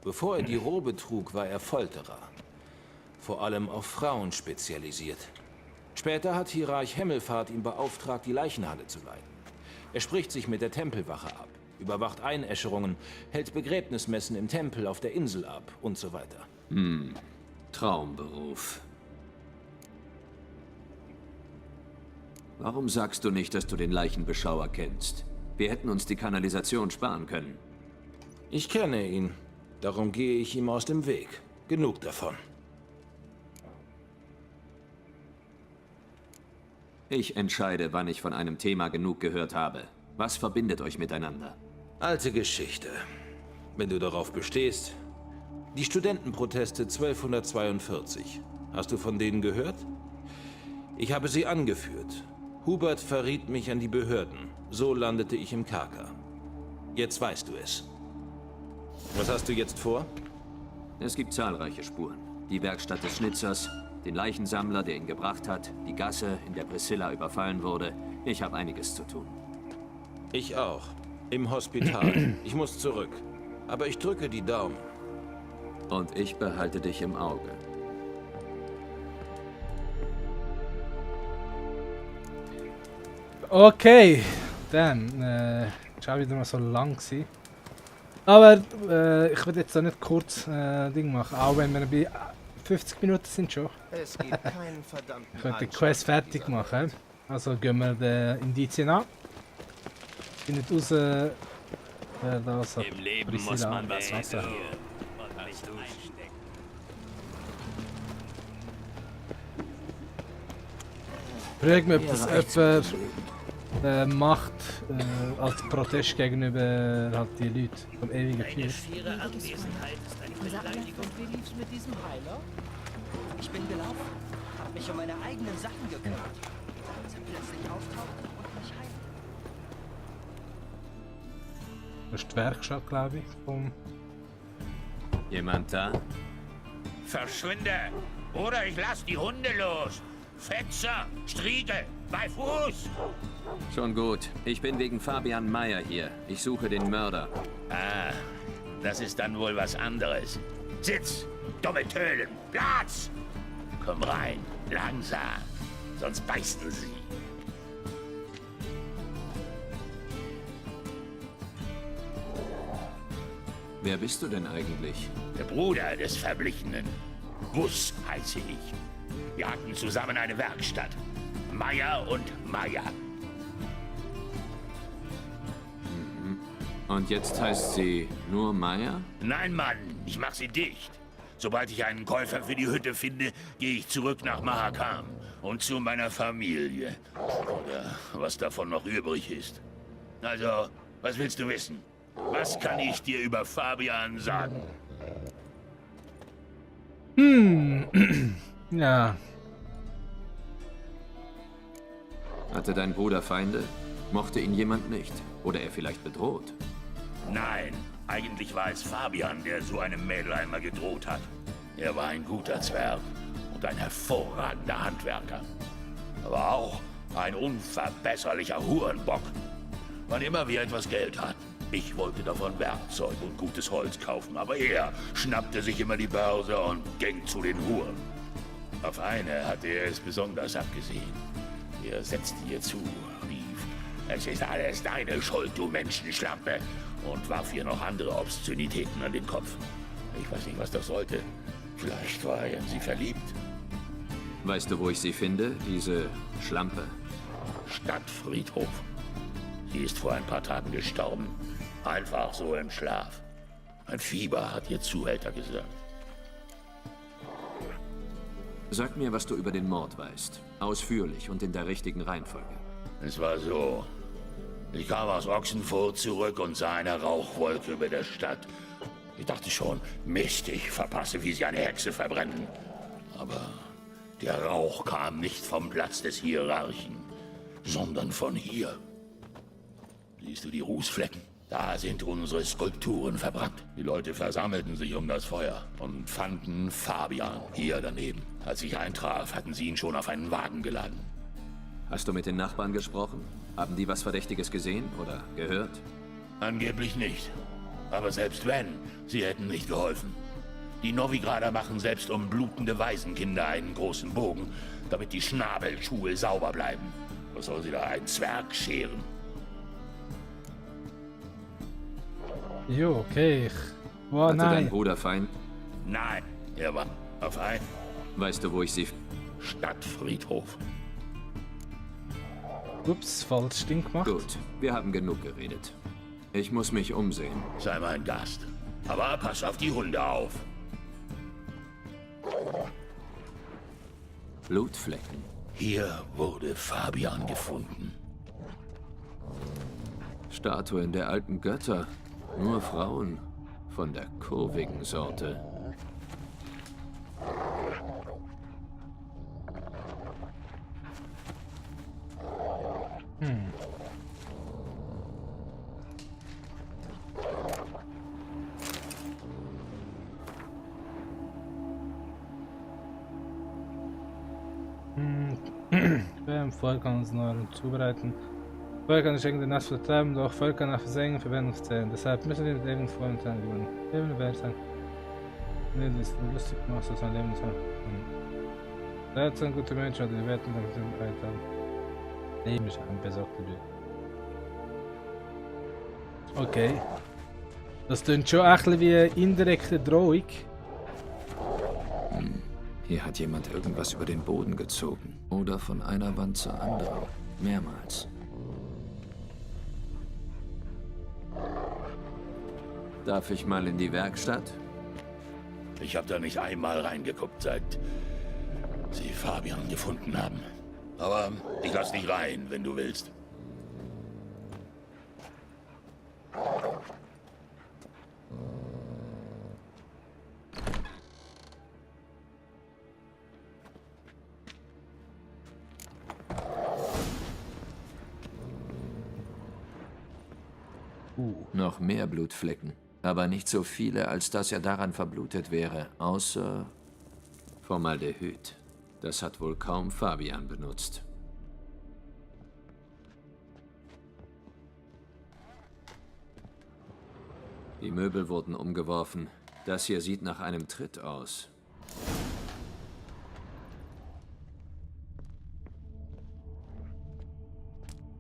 Bevor er die Robe trug, war er Folterer. Vor allem auf Frauen spezialisiert. Später hat Hierarch Hemmelfahrt ihn beauftragt, die Leichenhalle zu leiten. Er spricht sich mit der Tempelwache ab, überwacht Einäscherungen, hält Begräbnismessen im Tempel auf der Insel ab und so weiter. Traumberuf. Warum sagst du nicht, dass du den Leichenbeschauer kennst? Wir hätten uns die Kanalisation sparen können. Ich kenne ihn. Darum gehe ich ihm aus dem Weg. Genug davon. Ich entscheide, wann ich von einem Thema genug gehört habe. Was verbindet euch miteinander? Alte Geschichte. Wenn du darauf bestehst. Die Studentenproteste 1242. Hast du von denen gehört? Ich habe sie angeführt. Hubert verriet mich an die Behörden. So landete ich im Kerker. Jetzt weißt du es. Was hast du jetzt vor? Es gibt zahlreiche Spuren. Die Werkstatt des Schnitzers, den Leichensammler, der ihn gebracht hat, die Gasse, in der Priscilla überfallen wurde. Ich habe einiges zu tun. Ich auch. Im Hospital. Ich muss zurück. Aber ich drücke die Daumen. Und ich behalte dich im Auge. Okay, dann, schau wieder mal so lang gewesen. Aber ich werde jetzt da nicht kurz Ding machen, auch wenn wir bei 50 Minuten sind schon. Es gibt keinen verdammten Ich werde die Quest fertig machen. Also gehen wir den Indizien an. Ich bin nicht raus, wer da so Im Leben Priscilla muss man was Wasser. wissen. Und nicht einstecken. Frag mich, ob das jemand macht als Protest gegenüber halt die Leute vom ewigen Feuer. Ihre Anwesenheit ist eine Beleidigung. Wie lief's mit diesem Heiler? Ich bin gelaufen, hab mich um meine eigenen Sachen gekümmert. Als er plötzlich auftauchte und mich heilte. Das ist die Werkstatt, glaube ich, vom... Jemand da? Verschwinde! Oder ich lass die Hunde los! Fetzer! Striege! Bei Fuß! Schon gut. Ich bin wegen Fabian Meyer hier. Ich suche den Mörder. Ah, das ist dann wohl was anderes. Sitz! Dumme Tölen! Platz! Komm rein, langsam, sonst beißen sie. Wer bist du denn eigentlich? Der Bruder des Verblichenen. Gus heiße ich. Wir hatten zusammen eine Werkstatt. Meyer und Meyer. Und jetzt heißt sie nur Meyer? Nein, Mann, ich mach sie dicht. Sobald ich einen Käufer für die Hütte finde, gehe ich zurück nach Mahakam und zu meiner Familie. Oder was davon noch übrig ist. Also, was willst du wissen? Was kann ich dir über Fabian sagen? Ja. Hatte dein Bruder Feinde? Mochte ihn jemand nicht? Oder er vielleicht bedroht? Nein, eigentlich war es Fabian, der so einem Mädel einmal gedroht hat. Er war ein guter Zwerg und ein hervorragender Handwerker. Aber auch ein unverbesserlicher Hurenbock. Wann immer wir etwas Geld hatten. Ich wollte davon Werkzeug und gutes Holz kaufen, aber er schnappte sich immer die Börse und ging zu den Huren. Auf eine hatte er es besonders abgesehen. Er setzte ihr zu, rief, es ist alles deine Schuld, du Menschenschlampe, und warf ihr noch andere Obszönitäten an den Kopf. Ich weiß nicht, was das sollte. Vielleicht war er in sie verliebt. Weißt du, wo ich sie finde, diese Schlampe? Stadtfriedhof. Sie ist vor ein paar Tagen gestorben. Einfach so im Schlaf. Ein Fieber, hat ihr Zuhälter gesagt. Sag mir, was du über den Mord weißt. Ausführlich und in der richtigen Reihenfolge. Es war so. Ich kam aus Ochsenfurt zurück und sah eine Rauchwolke über der Stadt. Ich dachte schon, Mist, ich verpasse, wie sie eine Hexe verbrennen. Aber der Rauch kam nicht vom Platz des Hierarchen, sondern von hier. Siehst du die Rußflecken? Da sind unsere Skulpturen verbrannt. Die Leute versammelten sich um das Feuer und fanden Fabian hier daneben. Als ich eintraf, hatten sie ihn schon auf einen Wagen geladen. Hast du mit den Nachbarn gesprochen? Haben die was Verdächtiges gesehen oder gehört? Angeblich nicht. Aber selbst wenn, sie hätten nicht geholfen. Die Novigrader machen selbst um blutende Waisenkinder einen großen Bogen, damit die Schnabelschuhe sauber bleiben. Was soll sie da ein Zwerg scheren? Jo, okay. Hatte nein. dein Bruder Feind? Nein, er war auf ein... Weißt du, wo ich sie... Stadtfriedhof. Ups, falsch Ding gemacht. Gut, wir haben genug geredet. Ich muss mich umsehen. Sei mein Gast. Aber pass auf die Hunde auf. Blutflecken. Hier wurde Fabian gefunden. Statuen der alten Götter. Nur Frauen. Von der kurvigen Sorte. Beim Volk kann uns Nahrung zubereiten. Volk kann schenken den Nass vertreiben, doch Volk kann nach Versengen Verwendungszellen. Deshalb müssen wir mit Leben vor dem Teil gewonnen. Leben wert sein. Leben ist lustig gemacht, dass man Leben sein. Seid so ein guter Mensch, oder die Werten damit sind haben. Leben ist ein besorgter Blick. Okay. Das klingt schon ein bisschen wie eine indirekte Drohung. Hier hat jemand irgendwas über den Boden gezogen. Oder von einer Wand zur anderen. Mehrmals. Darf ich mal in die Werkstatt? Ich habe da nicht einmal reingeguckt, seit Sie Fabian gefunden haben. Aber ich lass dich rein, wenn du willst. Noch mehr Blutflecken. Aber nicht so viele, als dass er daran verblutet wäre. Außer Formaldehyd. Das hat wohl kaum Fabian benutzt. Die Möbel wurden umgeworfen. Das hier sieht nach einem Tritt aus.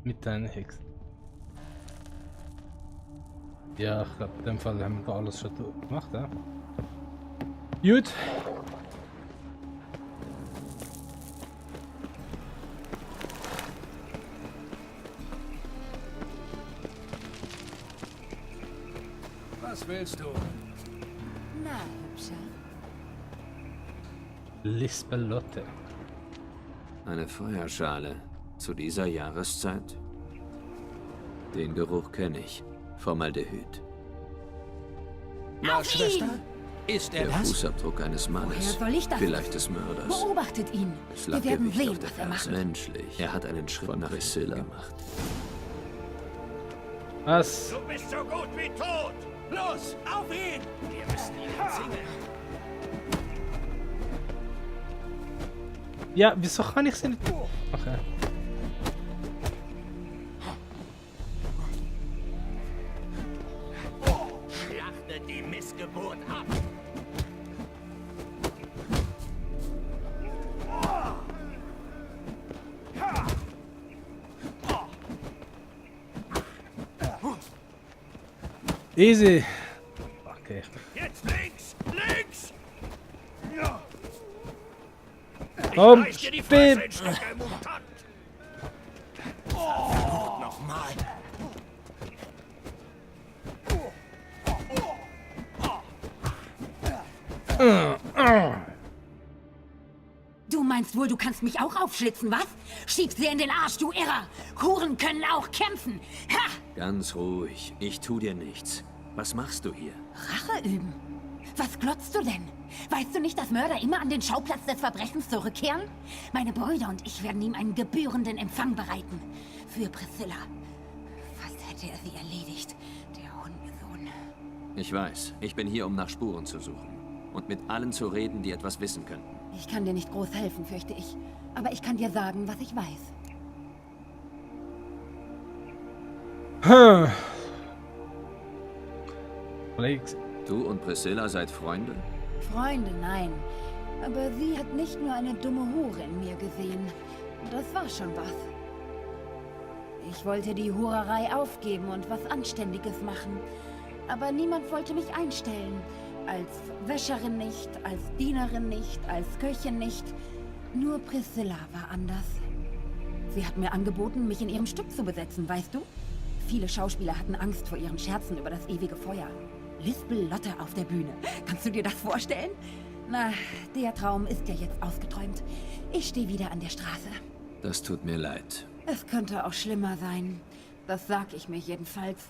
Mit deinen Hexen. Ja, ich glaube, in dem Fall haben wir alles schon gemacht, ja? Gut. Was willst du? Na, Hübscher. Lisbelotte. Eine Feuerschale. Zu dieser Jahreszeit? Den Geruch kenne ich. Formaldehyd. Na, Schwester? Ist er Der das? Fußabdruck eines Mannes. Woher soll ich das Vielleicht des Mörders. Beobachtet ihn. Es lag Wir werden Gewicht sehen, auf der was er Ferse. macht. Menschlich. Er hat einen Schritt nach Priscilla gemacht. Was? Du bist so gut wie tot! Los, auf ihn! Wir müssen ihn umzingeln. Ja, wieso kann ich sie nicht... Okay. Schlachtet die Missgeburt ab! Easy. Okay. Jetzt links! Links! Ja. Komm, reiß dir die Fresse Spinn! in Stücke, Mutant! Oh. Nochmal! Du meinst wohl, du kannst mich auch aufschlitzen, was? Schieb sie in den Arsch, du Irrer! Huren können auch kämpfen! Ha! Ganz ruhig. Ich tu dir nichts. Was machst du hier? Rache üben? Was glotzt du denn? Weißt du nicht, dass Mörder immer an den Schauplatz des Verbrechens zurückkehren? Meine Brüder und ich werden ihm einen gebührenden Empfang bereiten. Für Priscilla. Fast hätte er sie erledigt, der Hundensohn. Ich weiß. Ich bin hier, um nach Spuren zu suchen. Und mit allen zu reden, die etwas wissen könnten. Ich kann dir nicht groß helfen, fürchte ich. Aber ich kann dir sagen, was ich weiß. Du und Priscilla seid Freunde? Freunde, nein. Aber sie hat nicht nur eine dumme Hure in mir gesehen. Das war schon was. Ich wollte die Hurerei aufgeben und was Anständiges machen. Aber niemand wollte mich einstellen. Als Wäscherin nicht, als Dienerin nicht, als Köchin nicht. Nur Priscilla war anders. Sie hat mir angeboten, mich in ihrem Stück zu besetzen, weißt du? Viele Schauspieler hatten Angst vor ihren Scherzen über das ewige Feuer. Lispel Lotte auf der Bühne. Kannst du dir das vorstellen? Na, der Traum ist ja jetzt ausgeträumt. Ich stehe wieder an der Straße. Das tut mir leid. Es könnte auch schlimmer sein. Das sag ich mir jedenfalls.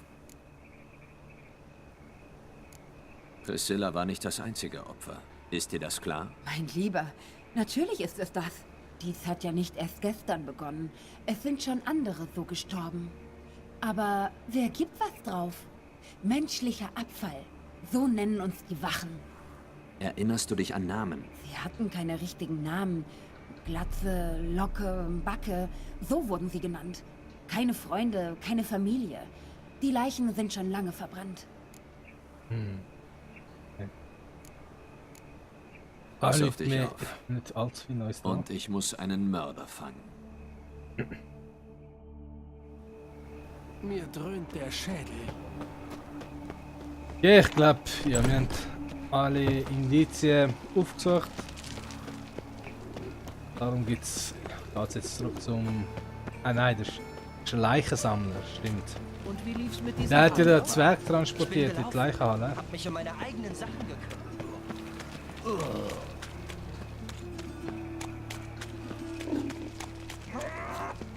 Priscilla war nicht das einzige Opfer. Ist dir das klar? Mein Lieber, natürlich ist es das. Dies hat ja nicht erst gestern begonnen. Es sind schon andere so gestorben. Aber wer gibt was drauf? Menschlicher Abfall. So nennen uns die Wachen. Erinnerst du dich an Namen? Sie hatten keine richtigen Namen. Glatze, Locke, Backe, so wurden sie genannt. Keine Freunde, keine Familie. Die Leichen sind schon lange verbrannt. Pass auf dich auf. Nicht allzu viel Neues. Und ich muss einen Mörder fangen. Mir dröhnt der Schädel. Ja, ich glaube, ja, wir haben alle Indizien aufgesucht. Darum geht's jetzt zurück zum... Ah nein, das ist ein Leichensammler, stimmt. Und wie lief's mit diesem Der hat ja den Abenteuer? Zwerg transportiert in die Leichenhalle. Hab mich um meine eigenen Sachen gekümmert.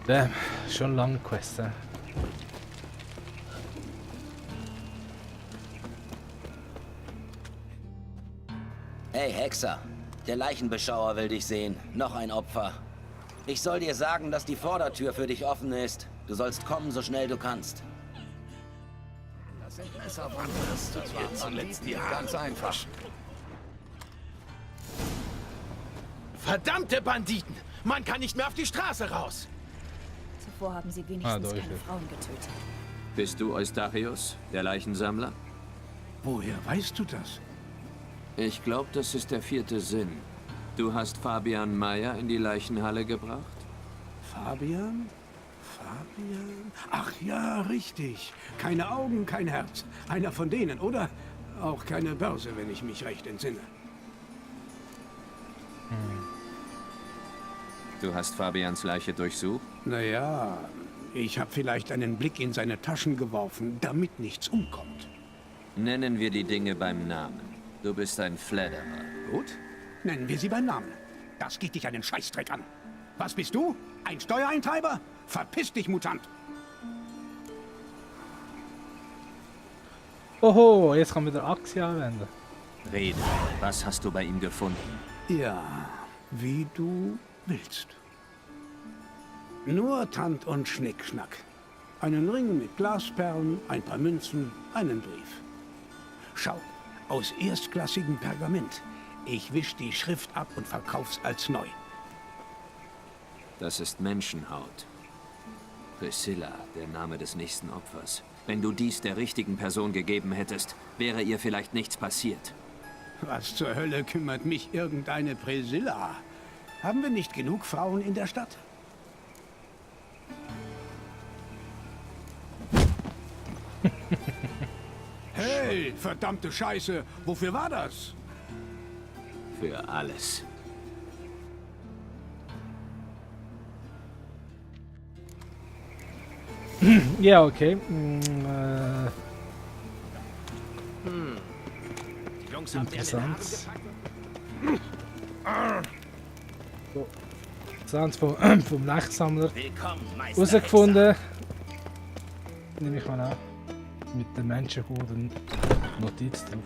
Damn, schon lange Quest. Hey Hexer, der Leichenbeschauer will dich sehen. Noch ein Opfer. Ich soll dir sagen, dass die Vordertür für dich offen ist. Du sollst kommen, so schnell du kannst. Das sind Messerbranders. Das war zuletzt die ganz einfach. Verdammte Banditen! Man kann nicht mehr auf die Straße raus! Zuvor haben sie wenigstens keine Frauen getötet. Bist du Eustachius, der Leichensammler? Woher weißt du das? Ich glaube, das ist der 4. Sinn. Du hast Fabian Meyer in die Leichenhalle gebracht? Fabian? Fabian? Ach ja, richtig. Keine Augen, kein Herz. Einer von denen, oder? Auch keine Börse, wenn ich mich recht entsinne. Du hast Fabians Leiche durchsucht? Naja, ich habe vielleicht einen Blick in seine Taschen geworfen, damit nichts umkommt. Nennen wir die Dinge beim Namen. Du bist ein Fledderer. Gut, nennen wir sie beim Namen. Das geht dich einen Scheißdreck an. Was bist du? Ein Steuereintreiber? Verpiss dich, Mutant! Oho, jetzt kann man wieder Axia anwenden. Rede, was hast du bei ihm gefunden? Ja, wie du willst. Nur Tant und Schnickschnack. Einen Ring mit Glasperlen, ein paar Münzen, einen Brief. Schau, aus erstklassigem Pergament. Ich wisch die Schrift ab und verkauf's als neu. Das ist Menschenhaut. Priscilla, der Name des nächsten Opfers. Wenn du dies der richtigen Person gegeben hättest, wäre ihr vielleicht nichts passiert. Was zur Hölle kümmert mich irgendeine Priscilla? Haben wir nicht genug Frauen in der Stadt? Hey, verdammte Scheiße! Wofür war das? Für alles. Ja, okay. Interessant. So. Interessant vom Leichensammler herausgefunden. Nehme ich mal an. Mit dem Menschencode und Notiz drauf.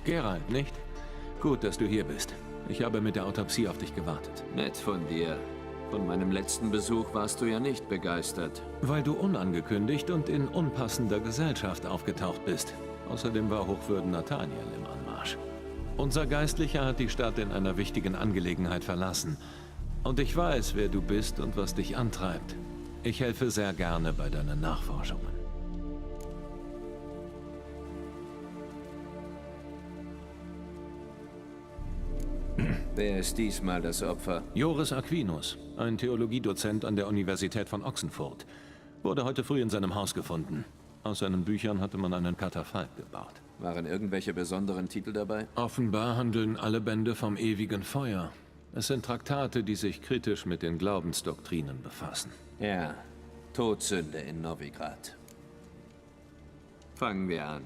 Geralt, nicht? Gut, dass du hier bist. Ich habe mit der Autopsie auf dich gewartet. Nett von dir. Von meinem letzten Besuch warst du ja nicht begeistert. Weil du unangekündigt und in unpassender Gesellschaft aufgetaucht bist. Außerdem war Hochwürden Nathaniel im Anmarsch. Unser Geistlicher hat die Stadt in einer wichtigen Angelegenheit verlassen. Und ich weiß, wer du bist und was dich antreibt. Ich helfe sehr gerne bei deinen Nachforschungen. Wer ist diesmal das Opfer? Joris Aquinus, ein Theologiedozent an der Universität von Ochsenfurt. Wurde heute früh in seinem Haus gefunden. Aus seinen Büchern hatte man einen Katafalk gebaut. Waren irgendwelche besonderen Titel dabei? Offenbar handeln alle Bände vom ewigen Feuer. Es sind Traktate, die sich kritisch mit den Glaubensdoktrinen befassen. Ja, Todsünde in Novigrad. Fangen wir an.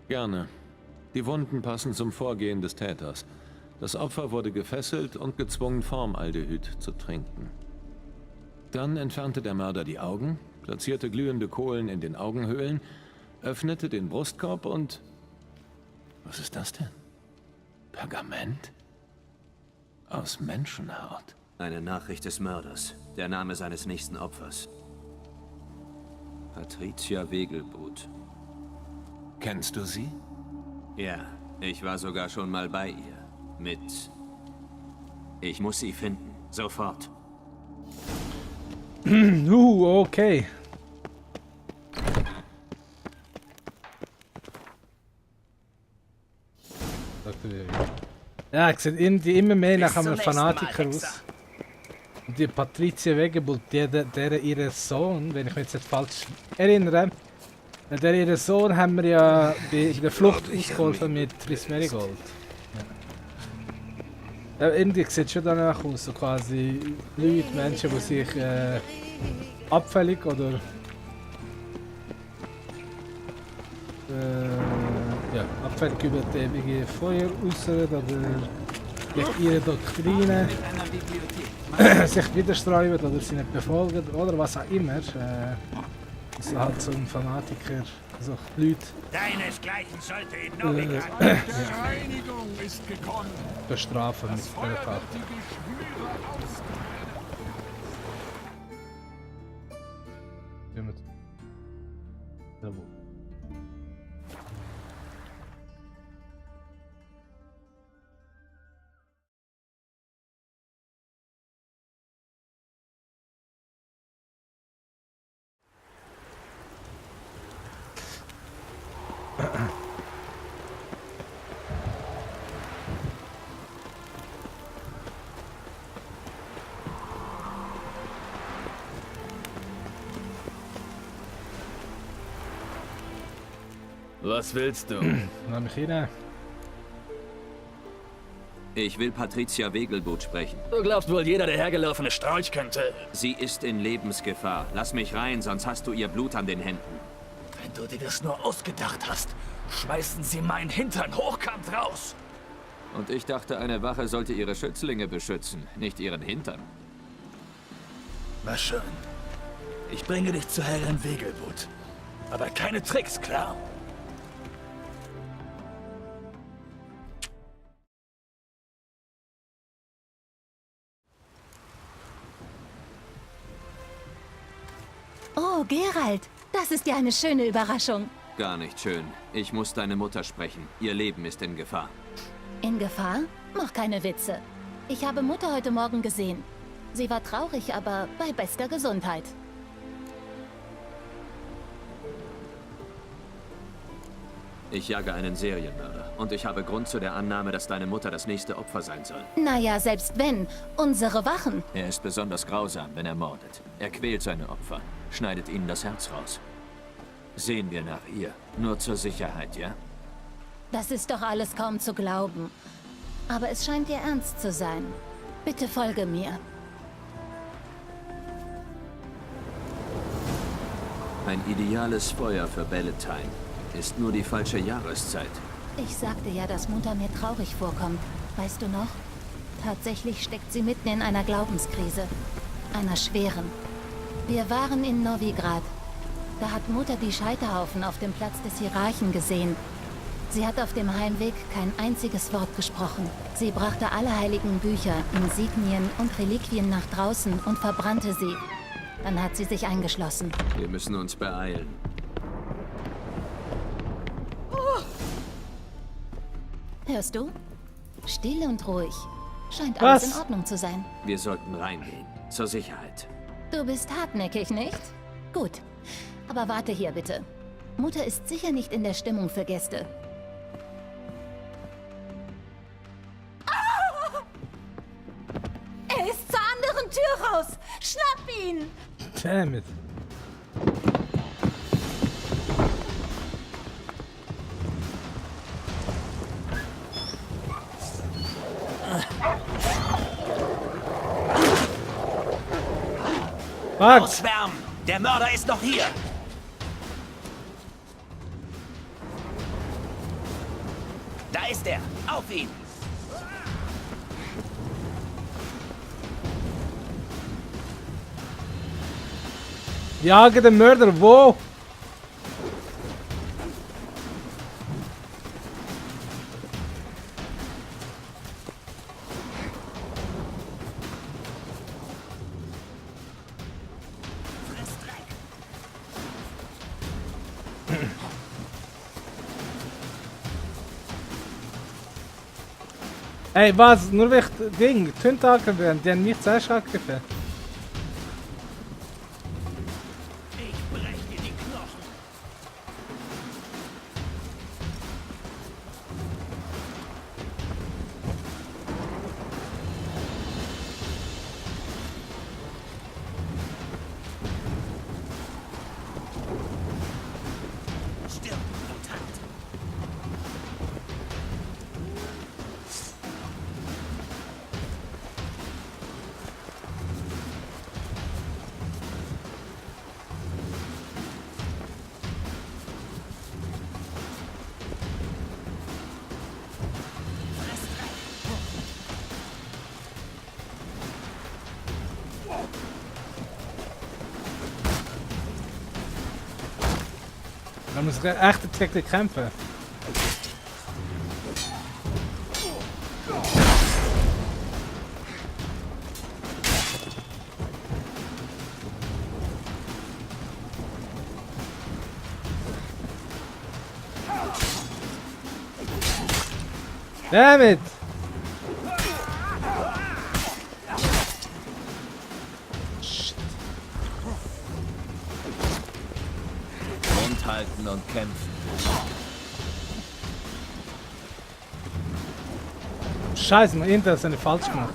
Gerne. Die Wunden passen zum Vorgehen des Täters. Das Opfer wurde gefesselt und gezwungen, Formaldehyd zu trinken. Dann entfernte der Mörder die Augen, platzierte glühende Kohlen in den Augenhöhlen, öffnete den Brustkorb und... Was ist das denn? Pergament? Aus Menschenhaut. Eine Nachricht des Mörders. Der Name seines nächsten Opfers. Patricia Wegelbud. Kennst du sie? Ja, ich war sogar schon mal bei ihr. Ich muss sie finden. Sofort. Okay. Ja, ich sehe immer mehr nach einem Fanatiker aus. Und die Patricia Wegelbud, der ihr Sohn, wenn ich mich jetzt nicht falsch erinnere, der ihr Sohn haben wir ja bei der Flucht ausgeholfen mit Triss Merigold. Ja. Irgendwie sieht es schon danach aus, so quasi Leute, Menschen, die sich abfällig oder abfällig über das ewige Feuer äußern oder gegen ihre Doktrine sich widerstreiten oder sie nicht befolgen oder was auch immer. Also halt so ein Fanatiker, also Leute. Deinesgleichen sollte in Novigrad. Reinigung ist gekommen. Bestrafen mit Feuerkraft. Was willst du? Na, mich hinein. Ich will Patricia Wegelbud sprechen. Du glaubst wohl, jeder der hergelaufene Strolch könnte. Sie ist in Lebensgefahr. Lass mich rein, sonst hast du ihr Blut an den Händen. Wenn du dir das nur ausgedacht hast, schmeißen sie meinen Hintern hochkant raus. Und ich dachte, eine Wache sollte ihre Schützlinge beschützen, nicht ihren Hintern. Na schön. Ich bringe dich zu Herrin Wegelbud. Aber keine Tricks, klar? Oh, Geralt, das ist ja eine schöne Überraschung. Gar nicht schön. Ich muss deine Mutter sprechen. Ihr Leben ist in Gefahr. In Gefahr? Mach keine Witze. Ich habe Mutter heute Morgen gesehen. Sie war traurig, aber bei bester Gesundheit. Ich jage einen Serienmörder. Und ich habe Grund zu der Annahme, dass deine Mutter das nächste Opfer sein soll. Naja, selbst wenn. Unsere Wachen. Er ist besonders grausam, wenn er mordet. Er quält seine Opfer, schneidet ihnen das Herz raus. Sehen wir nach ihr. Nur zur Sicherheit, ja? Das ist doch alles kaum zu glauben. Aber es scheint dir ernst zu sein. Bitte folge mir. Ein ideales Feuer für Belletine. Ist nur die falsche Jahreszeit. Ich sagte ja, dass Mutter mir traurig vorkommt. Weißt du noch? Tatsächlich steckt sie mitten in einer Glaubenskrise. Einer schweren. Wir waren in Novigrad. Da hat Mutter die Scheiterhaufen auf dem Platz des Hierarchen gesehen. Sie hat auf dem Heimweg kein einziges Wort gesprochen. Sie brachte alle heiligen Bücher, Insignien und Reliquien nach draußen und verbrannte sie. Dann hat sie sich eingeschlossen. Wir müssen uns beeilen. Hörst du? Still und ruhig. Scheint alles in Ordnung zu sein. Wir sollten reingehen. Zur Sicherheit. Du bist hartnäckig, nicht? Gut. Aber warte hier bitte. Mutter ist sicher nicht in der Stimmung für Gäste. Ah! Er ist zur anderen Tür raus! Schnapp ihn! Damn it. Ausschwärmen! Der Mörder ist noch hier! Da ist er! Auf ihn! Jage den Mörder, wo? Ey, was? Nur weg Ding, Tüntaken werden, die haben mich zuerst angegriffen. Dan moet je echt direkt kämpfen. Damn it! Halten und kämpfen. Scheiße, mein Inter ist eine falsch gemacht.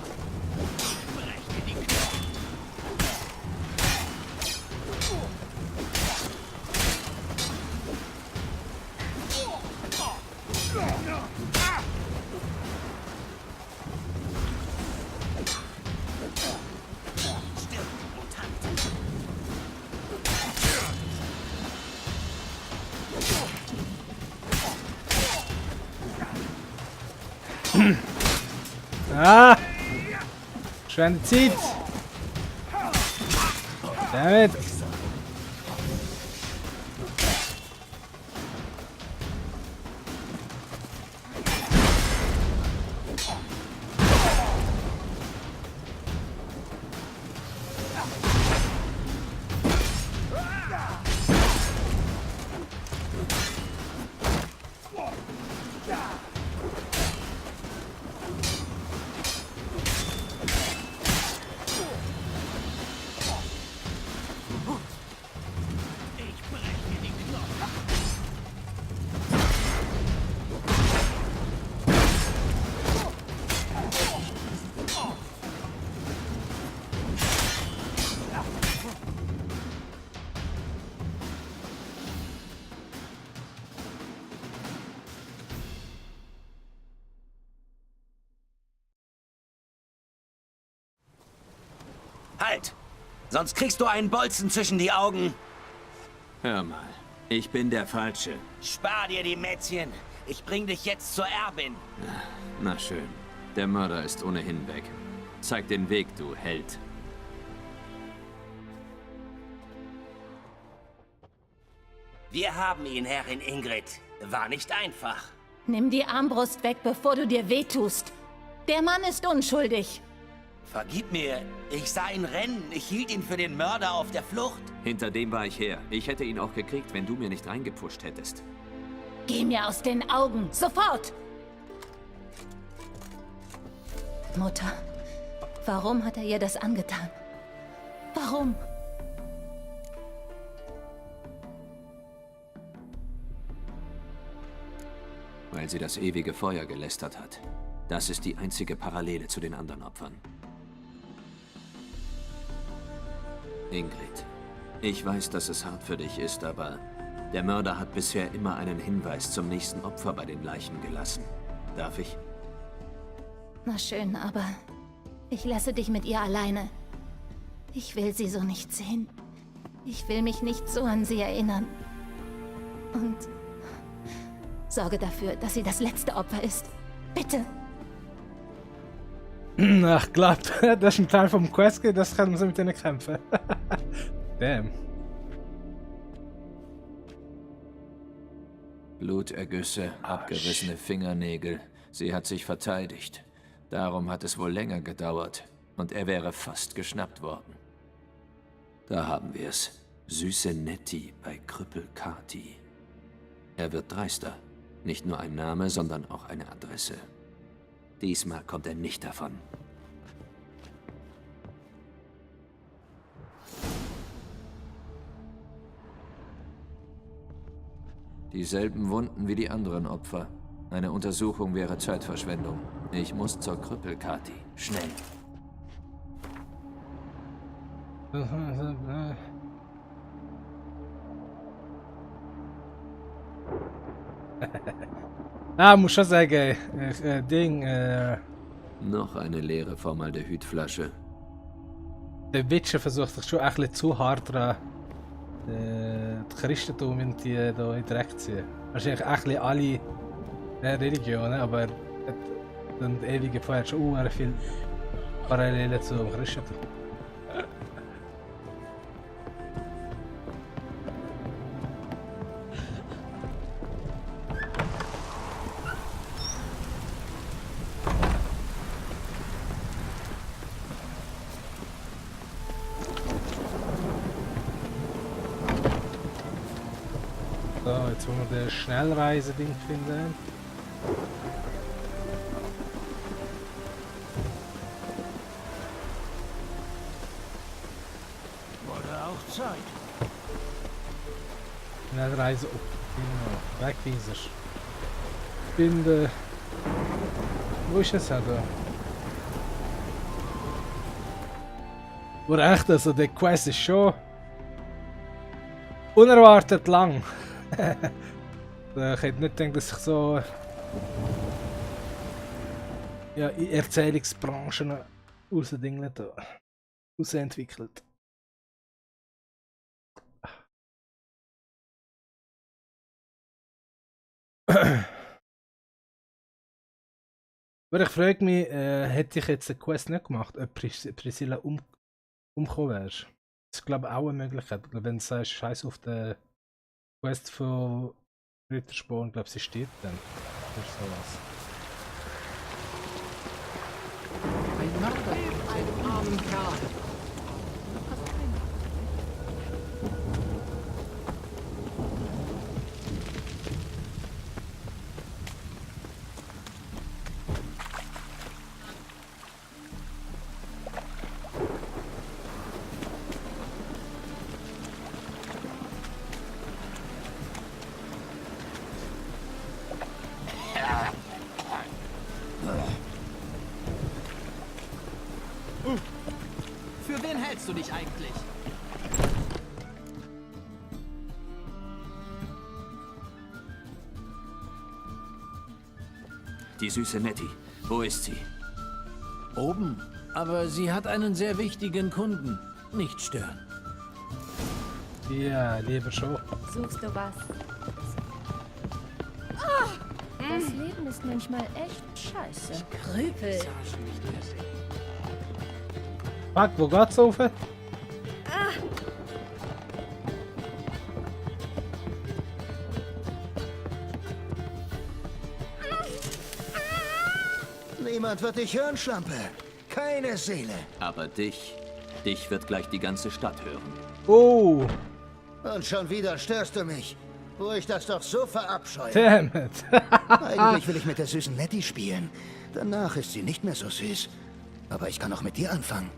Ah! Schwende Zeit! Damit! Halt! Sonst kriegst du einen Bolzen zwischen die Augen. Hör mal, ich bin der Falsche. Spar dir die Mätzchen. Ich bring dich jetzt zur Erbin. Na schön. Der Mörder ist ohnehin weg. Zeig den Weg, du Held. Wir haben ihn, Herrin Ingrid. War nicht einfach. Nimm die Armbrust weg, bevor du dir wehtust. Der Mann ist unschuldig. Vergib mir, ich sah ihn rennen. Ich hielt ihn für den Mörder auf der Flucht. Hinter dem war ich her. Ich hätte ihn auch gekriegt, wenn du mir nicht reingepusht hättest. Geh mir aus den Augen, sofort! Mutter, warum hat er ihr das angetan? Warum? Weil sie das ewige Feuer gelästert hat. Das ist die einzige Parallele zu den anderen Opfern. Ingrid, ich weiß, dass es hart für dich ist, aber der Mörder hat bisher immer einen Hinweis zum nächsten Opfer bei den Leichen gelassen. Darf ich? Na schön, aber ich lasse dich mit ihr alleine. Ich will sie so nicht sehen. Ich will mich nicht so an sie erinnern. Und sorge dafür, dass sie das letzte Opfer ist. Bitte. Ach, glaubt, das ist ein Teil vom Quest, das können wir so mit denen kämpfen. Damn. Blutergüsse, abgerissene Fingernägel. Sie hat sich verteidigt. Darum hat es wohl länger gedauert. Und er wäre fast geschnappt worden. Da haben wir es. Süße Nettie bei Krüppel Kati. Er wird dreister. Nicht nur ein Name, sondern auch eine Adresse. Diesmal kommt er nicht davon. Dieselben Wunden wie die anderen Opfer. Eine Untersuchung wäre Zeitverschwendung. Ich muss zur Krüppelkati. Schnell. Muss schon sagen, Ding, Noch eine leere Formaldehydflasche. Der Witcher versucht sich schon ein bisschen zu hart dran, das Christentum in die da in den Dreck zu ziehen. Wahrscheinlich ein bisschen alle Religionen, aber dann ewige Feuer hat schon viel Parallelen zum Christentum. So, jetzt wollen wir das Schnellreise-Ding finden. Wurde auch Zeit. Schnellreise op. Genau. Wegweiser. Finden. Wo ist es da? Oder echt, also der Quest ist schon unerwartet lang. Ich hätte nicht gedacht, dass sich so ja, in Erzählungsbranchen ausentwickelt. Aber ich frage mich, hätte ich jetzt eine Quest nicht gemacht, ob Priscilla umgekommen wärst? Das ist glaube ich auch eine Möglichkeit. Ich glaube, wenn du sagst, scheiß auf den Quest von Rittersporn, glaube sie stirbt dann. Das ist sowas. Ein Mörder hilft einem armen Kerl. Für wen hältst du dich eigentlich? Die süße Nettie. Wo ist sie? Oben. Aber sie hat einen sehr wichtigen Kunden. Nicht stören. Ja, lieber schon. Suchst du was? Das Leben ist manchmal echt scheiße. Krüppel. Fuck, wo geht's rauf? Niemand wird dich hören, Schlampe. Keine Seele. Aber dich wird gleich die ganze Stadt hören. Oh! Und schon wieder störst du mich. Wo ich das doch so verabscheue. Damn it. Eigentlich will ich mit der süßen Nettie spielen. Danach ist sie nicht mehr so süß. Aber ich kann auch mit dir anfangen.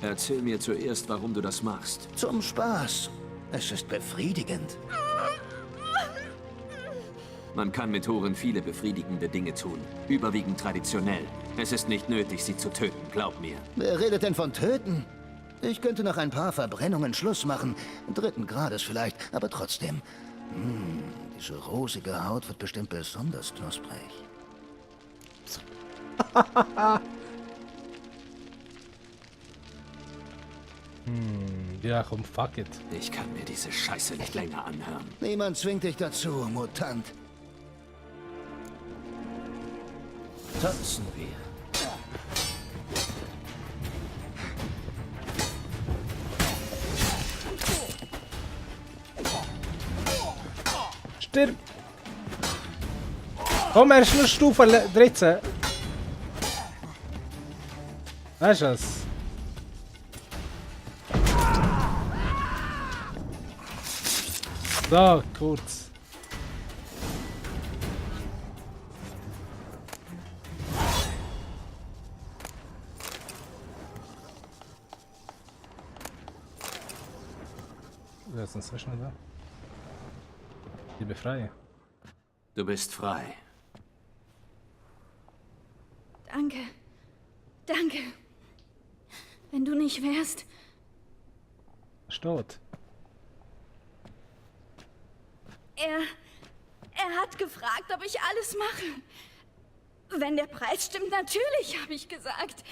Erzähl mir zuerst, warum du das machst. Zum Spaß. Es ist befriedigend. Man kann mit Huren viele befriedigende Dinge tun. Überwiegend traditionell. Es ist nicht nötig, sie zu töten, glaub mir. Wer redet denn von töten? Ich könnte nach ein paar Verbrennungen Schluss machen. 3. Grades vielleicht, aber trotzdem. Diese rosige Haut wird bestimmt besonders knusprig. Ja, komm, fuck it. Ich kann mir diese Scheiße nicht länger anhören. Niemand zwingt dich dazu, Mutant. Tanzen wir. Stirb! Komm, er ist nur Stufe 13. Weißt du was? So, kurz. Wer ist denn so schnell da? Die befreien. Du bist frei. Danke. Danke. Wenn du nicht wärst. Steht. Er hat gefragt, ob ich alles mache. Wenn der Preis stimmt, natürlich, habe ich gesagt.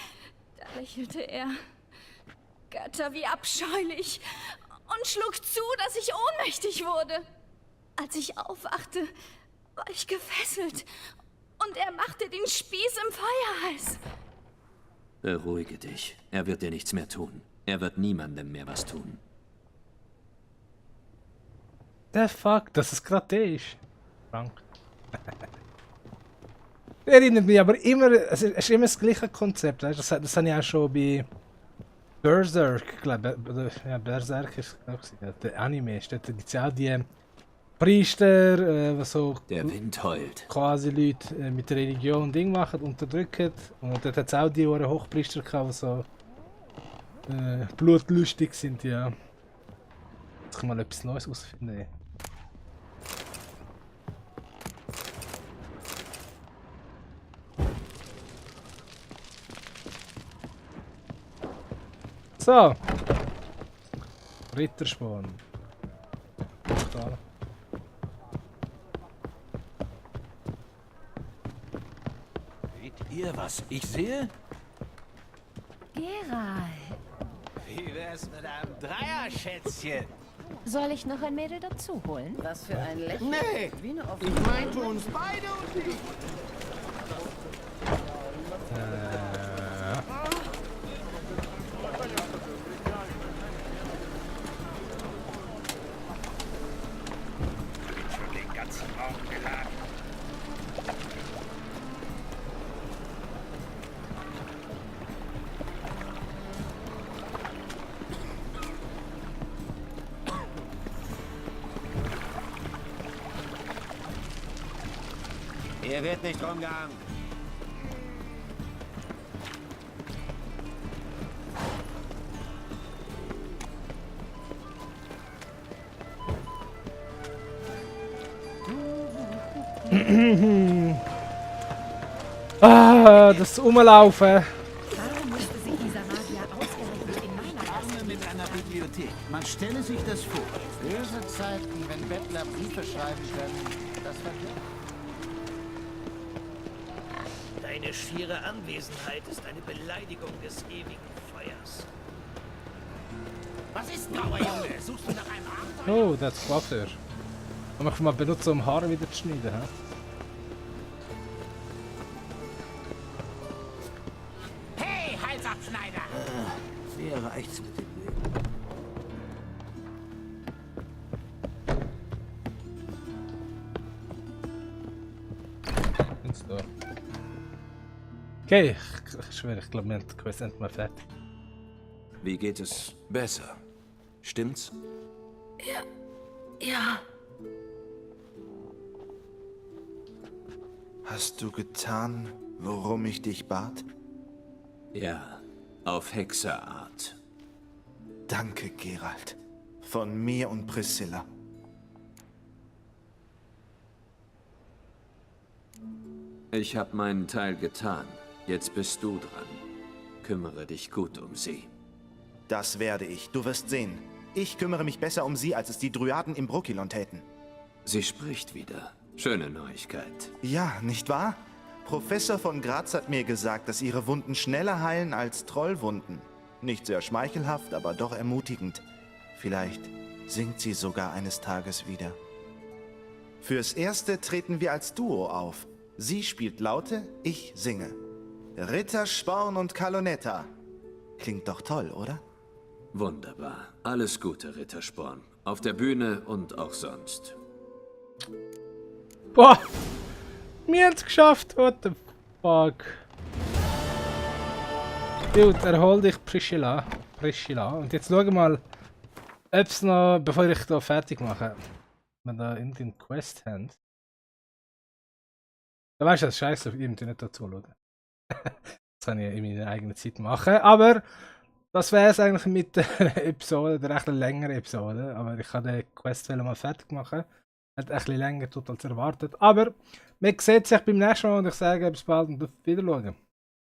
Da lächelte er. Götter, wie abscheulich. Und schlug zu, dass ich ohnmächtig wurde. Als ich aufwachte, war ich gefesselt. Und er machte den Spieß im Feuer heiß. Beruhige dich. Er wird dir nichts mehr tun. Er wird niemandem mehr was tun. The fuck, dass es gerade der ist. Frank. Erinnert mich aber immer, es ist immer das gleiche Konzept. Weißt? Das habe ich auch schon bei Berserk, glaube ich. Ja, Berserk ist der Anime. Da gibt es ja auch die Priester, was so der Wind heult. Quasi Leute mit Religion Ding machen, unterdrücken. Und dort hat es auch die Hochpriester gehabt, die so blutlustig sind, ja. Jetzt kann man etwas Neues ausfinden. So. Rittersporn. Da. Seht ihr, was ich sehe? Geralt. Wie wär's mit einem Dreier-Schätzchen? Soll ich noch ein Mädel dazu holen? Was für ein Lächeln. Nee, Wie eine ich meinte uns beide und dich. Den ganzen Raum geladen. Hier wird nicht rumgehangen. Das Umlaufen. Warum musste sich dieser Magier ausgerechnet in meiner Arme mit einer Bibliothek. Man stelle sich das vor. Böse Zeiten, wenn Bettler Briefe schreiben können. Das verkehrt. Deine schiere Anwesenheit ist eine Beleidigung des ewigen Feuers. Was ist grauer Junge? Suchst du nach einem Abenteuer? Oh, das ist Coiffeur. Und man kann mal benutzen, um Haare wieder zu schneiden. He? Hey, Halsabschneider! Mir reicht's mit dem Leben. Okay, ich schwöre, ich glaube, wir haben die Quest endlich mal fertig. Wie geht es besser? Stimmt's? Ja. Hast du getan, worum ich dich bat? Ja, auf Hexerart. Danke, Geralt. Von mir und Priscilla. Ich habe meinen Teil getan. Jetzt bist du dran. Kümmere dich gut um sie. Das werde ich. Du wirst sehen. Ich kümmere mich besser um sie, als es die Dryaden im Brokilon täten. Sie spricht wieder. Schöne Neuigkeit. Ja, nicht wahr? Professor von Graz hat mir gesagt, dass ihre Wunden schneller heilen als Trollwunden. Nicht sehr schmeichelhaft, aber doch ermutigend. Vielleicht singt sie sogar eines Tages wieder. Fürs Erste treten wir als Duo auf. Sie spielt Laute, ich singe. Ritter Sporn und Kalonetta. Klingt doch toll, oder? Wunderbar. Alles Gute, Ritter Sporn. Auf der Bühne und auch sonst. Boah! Wir haben es geschafft! What the fuck? Gut, erhol dich, Priscilla. Und jetzt schau mal, ob es noch, bevor ich da fertig mache, wenn wir da irgendeinen Quest haben. Da weißt du, das ist scheiße, ich muss nicht dazu schauen. Das kann ich in meiner eigenen Zeit machen. Aber das wäre es eigentlich mit der Episode, der recht längeren Episode. Aber ich kann den Quest mal fertig machen. Hat ein bisschen länger tut als erwartet. Aber man sieht sich beim nächsten Mal und ich sage bis bald und auf Wiedersehen.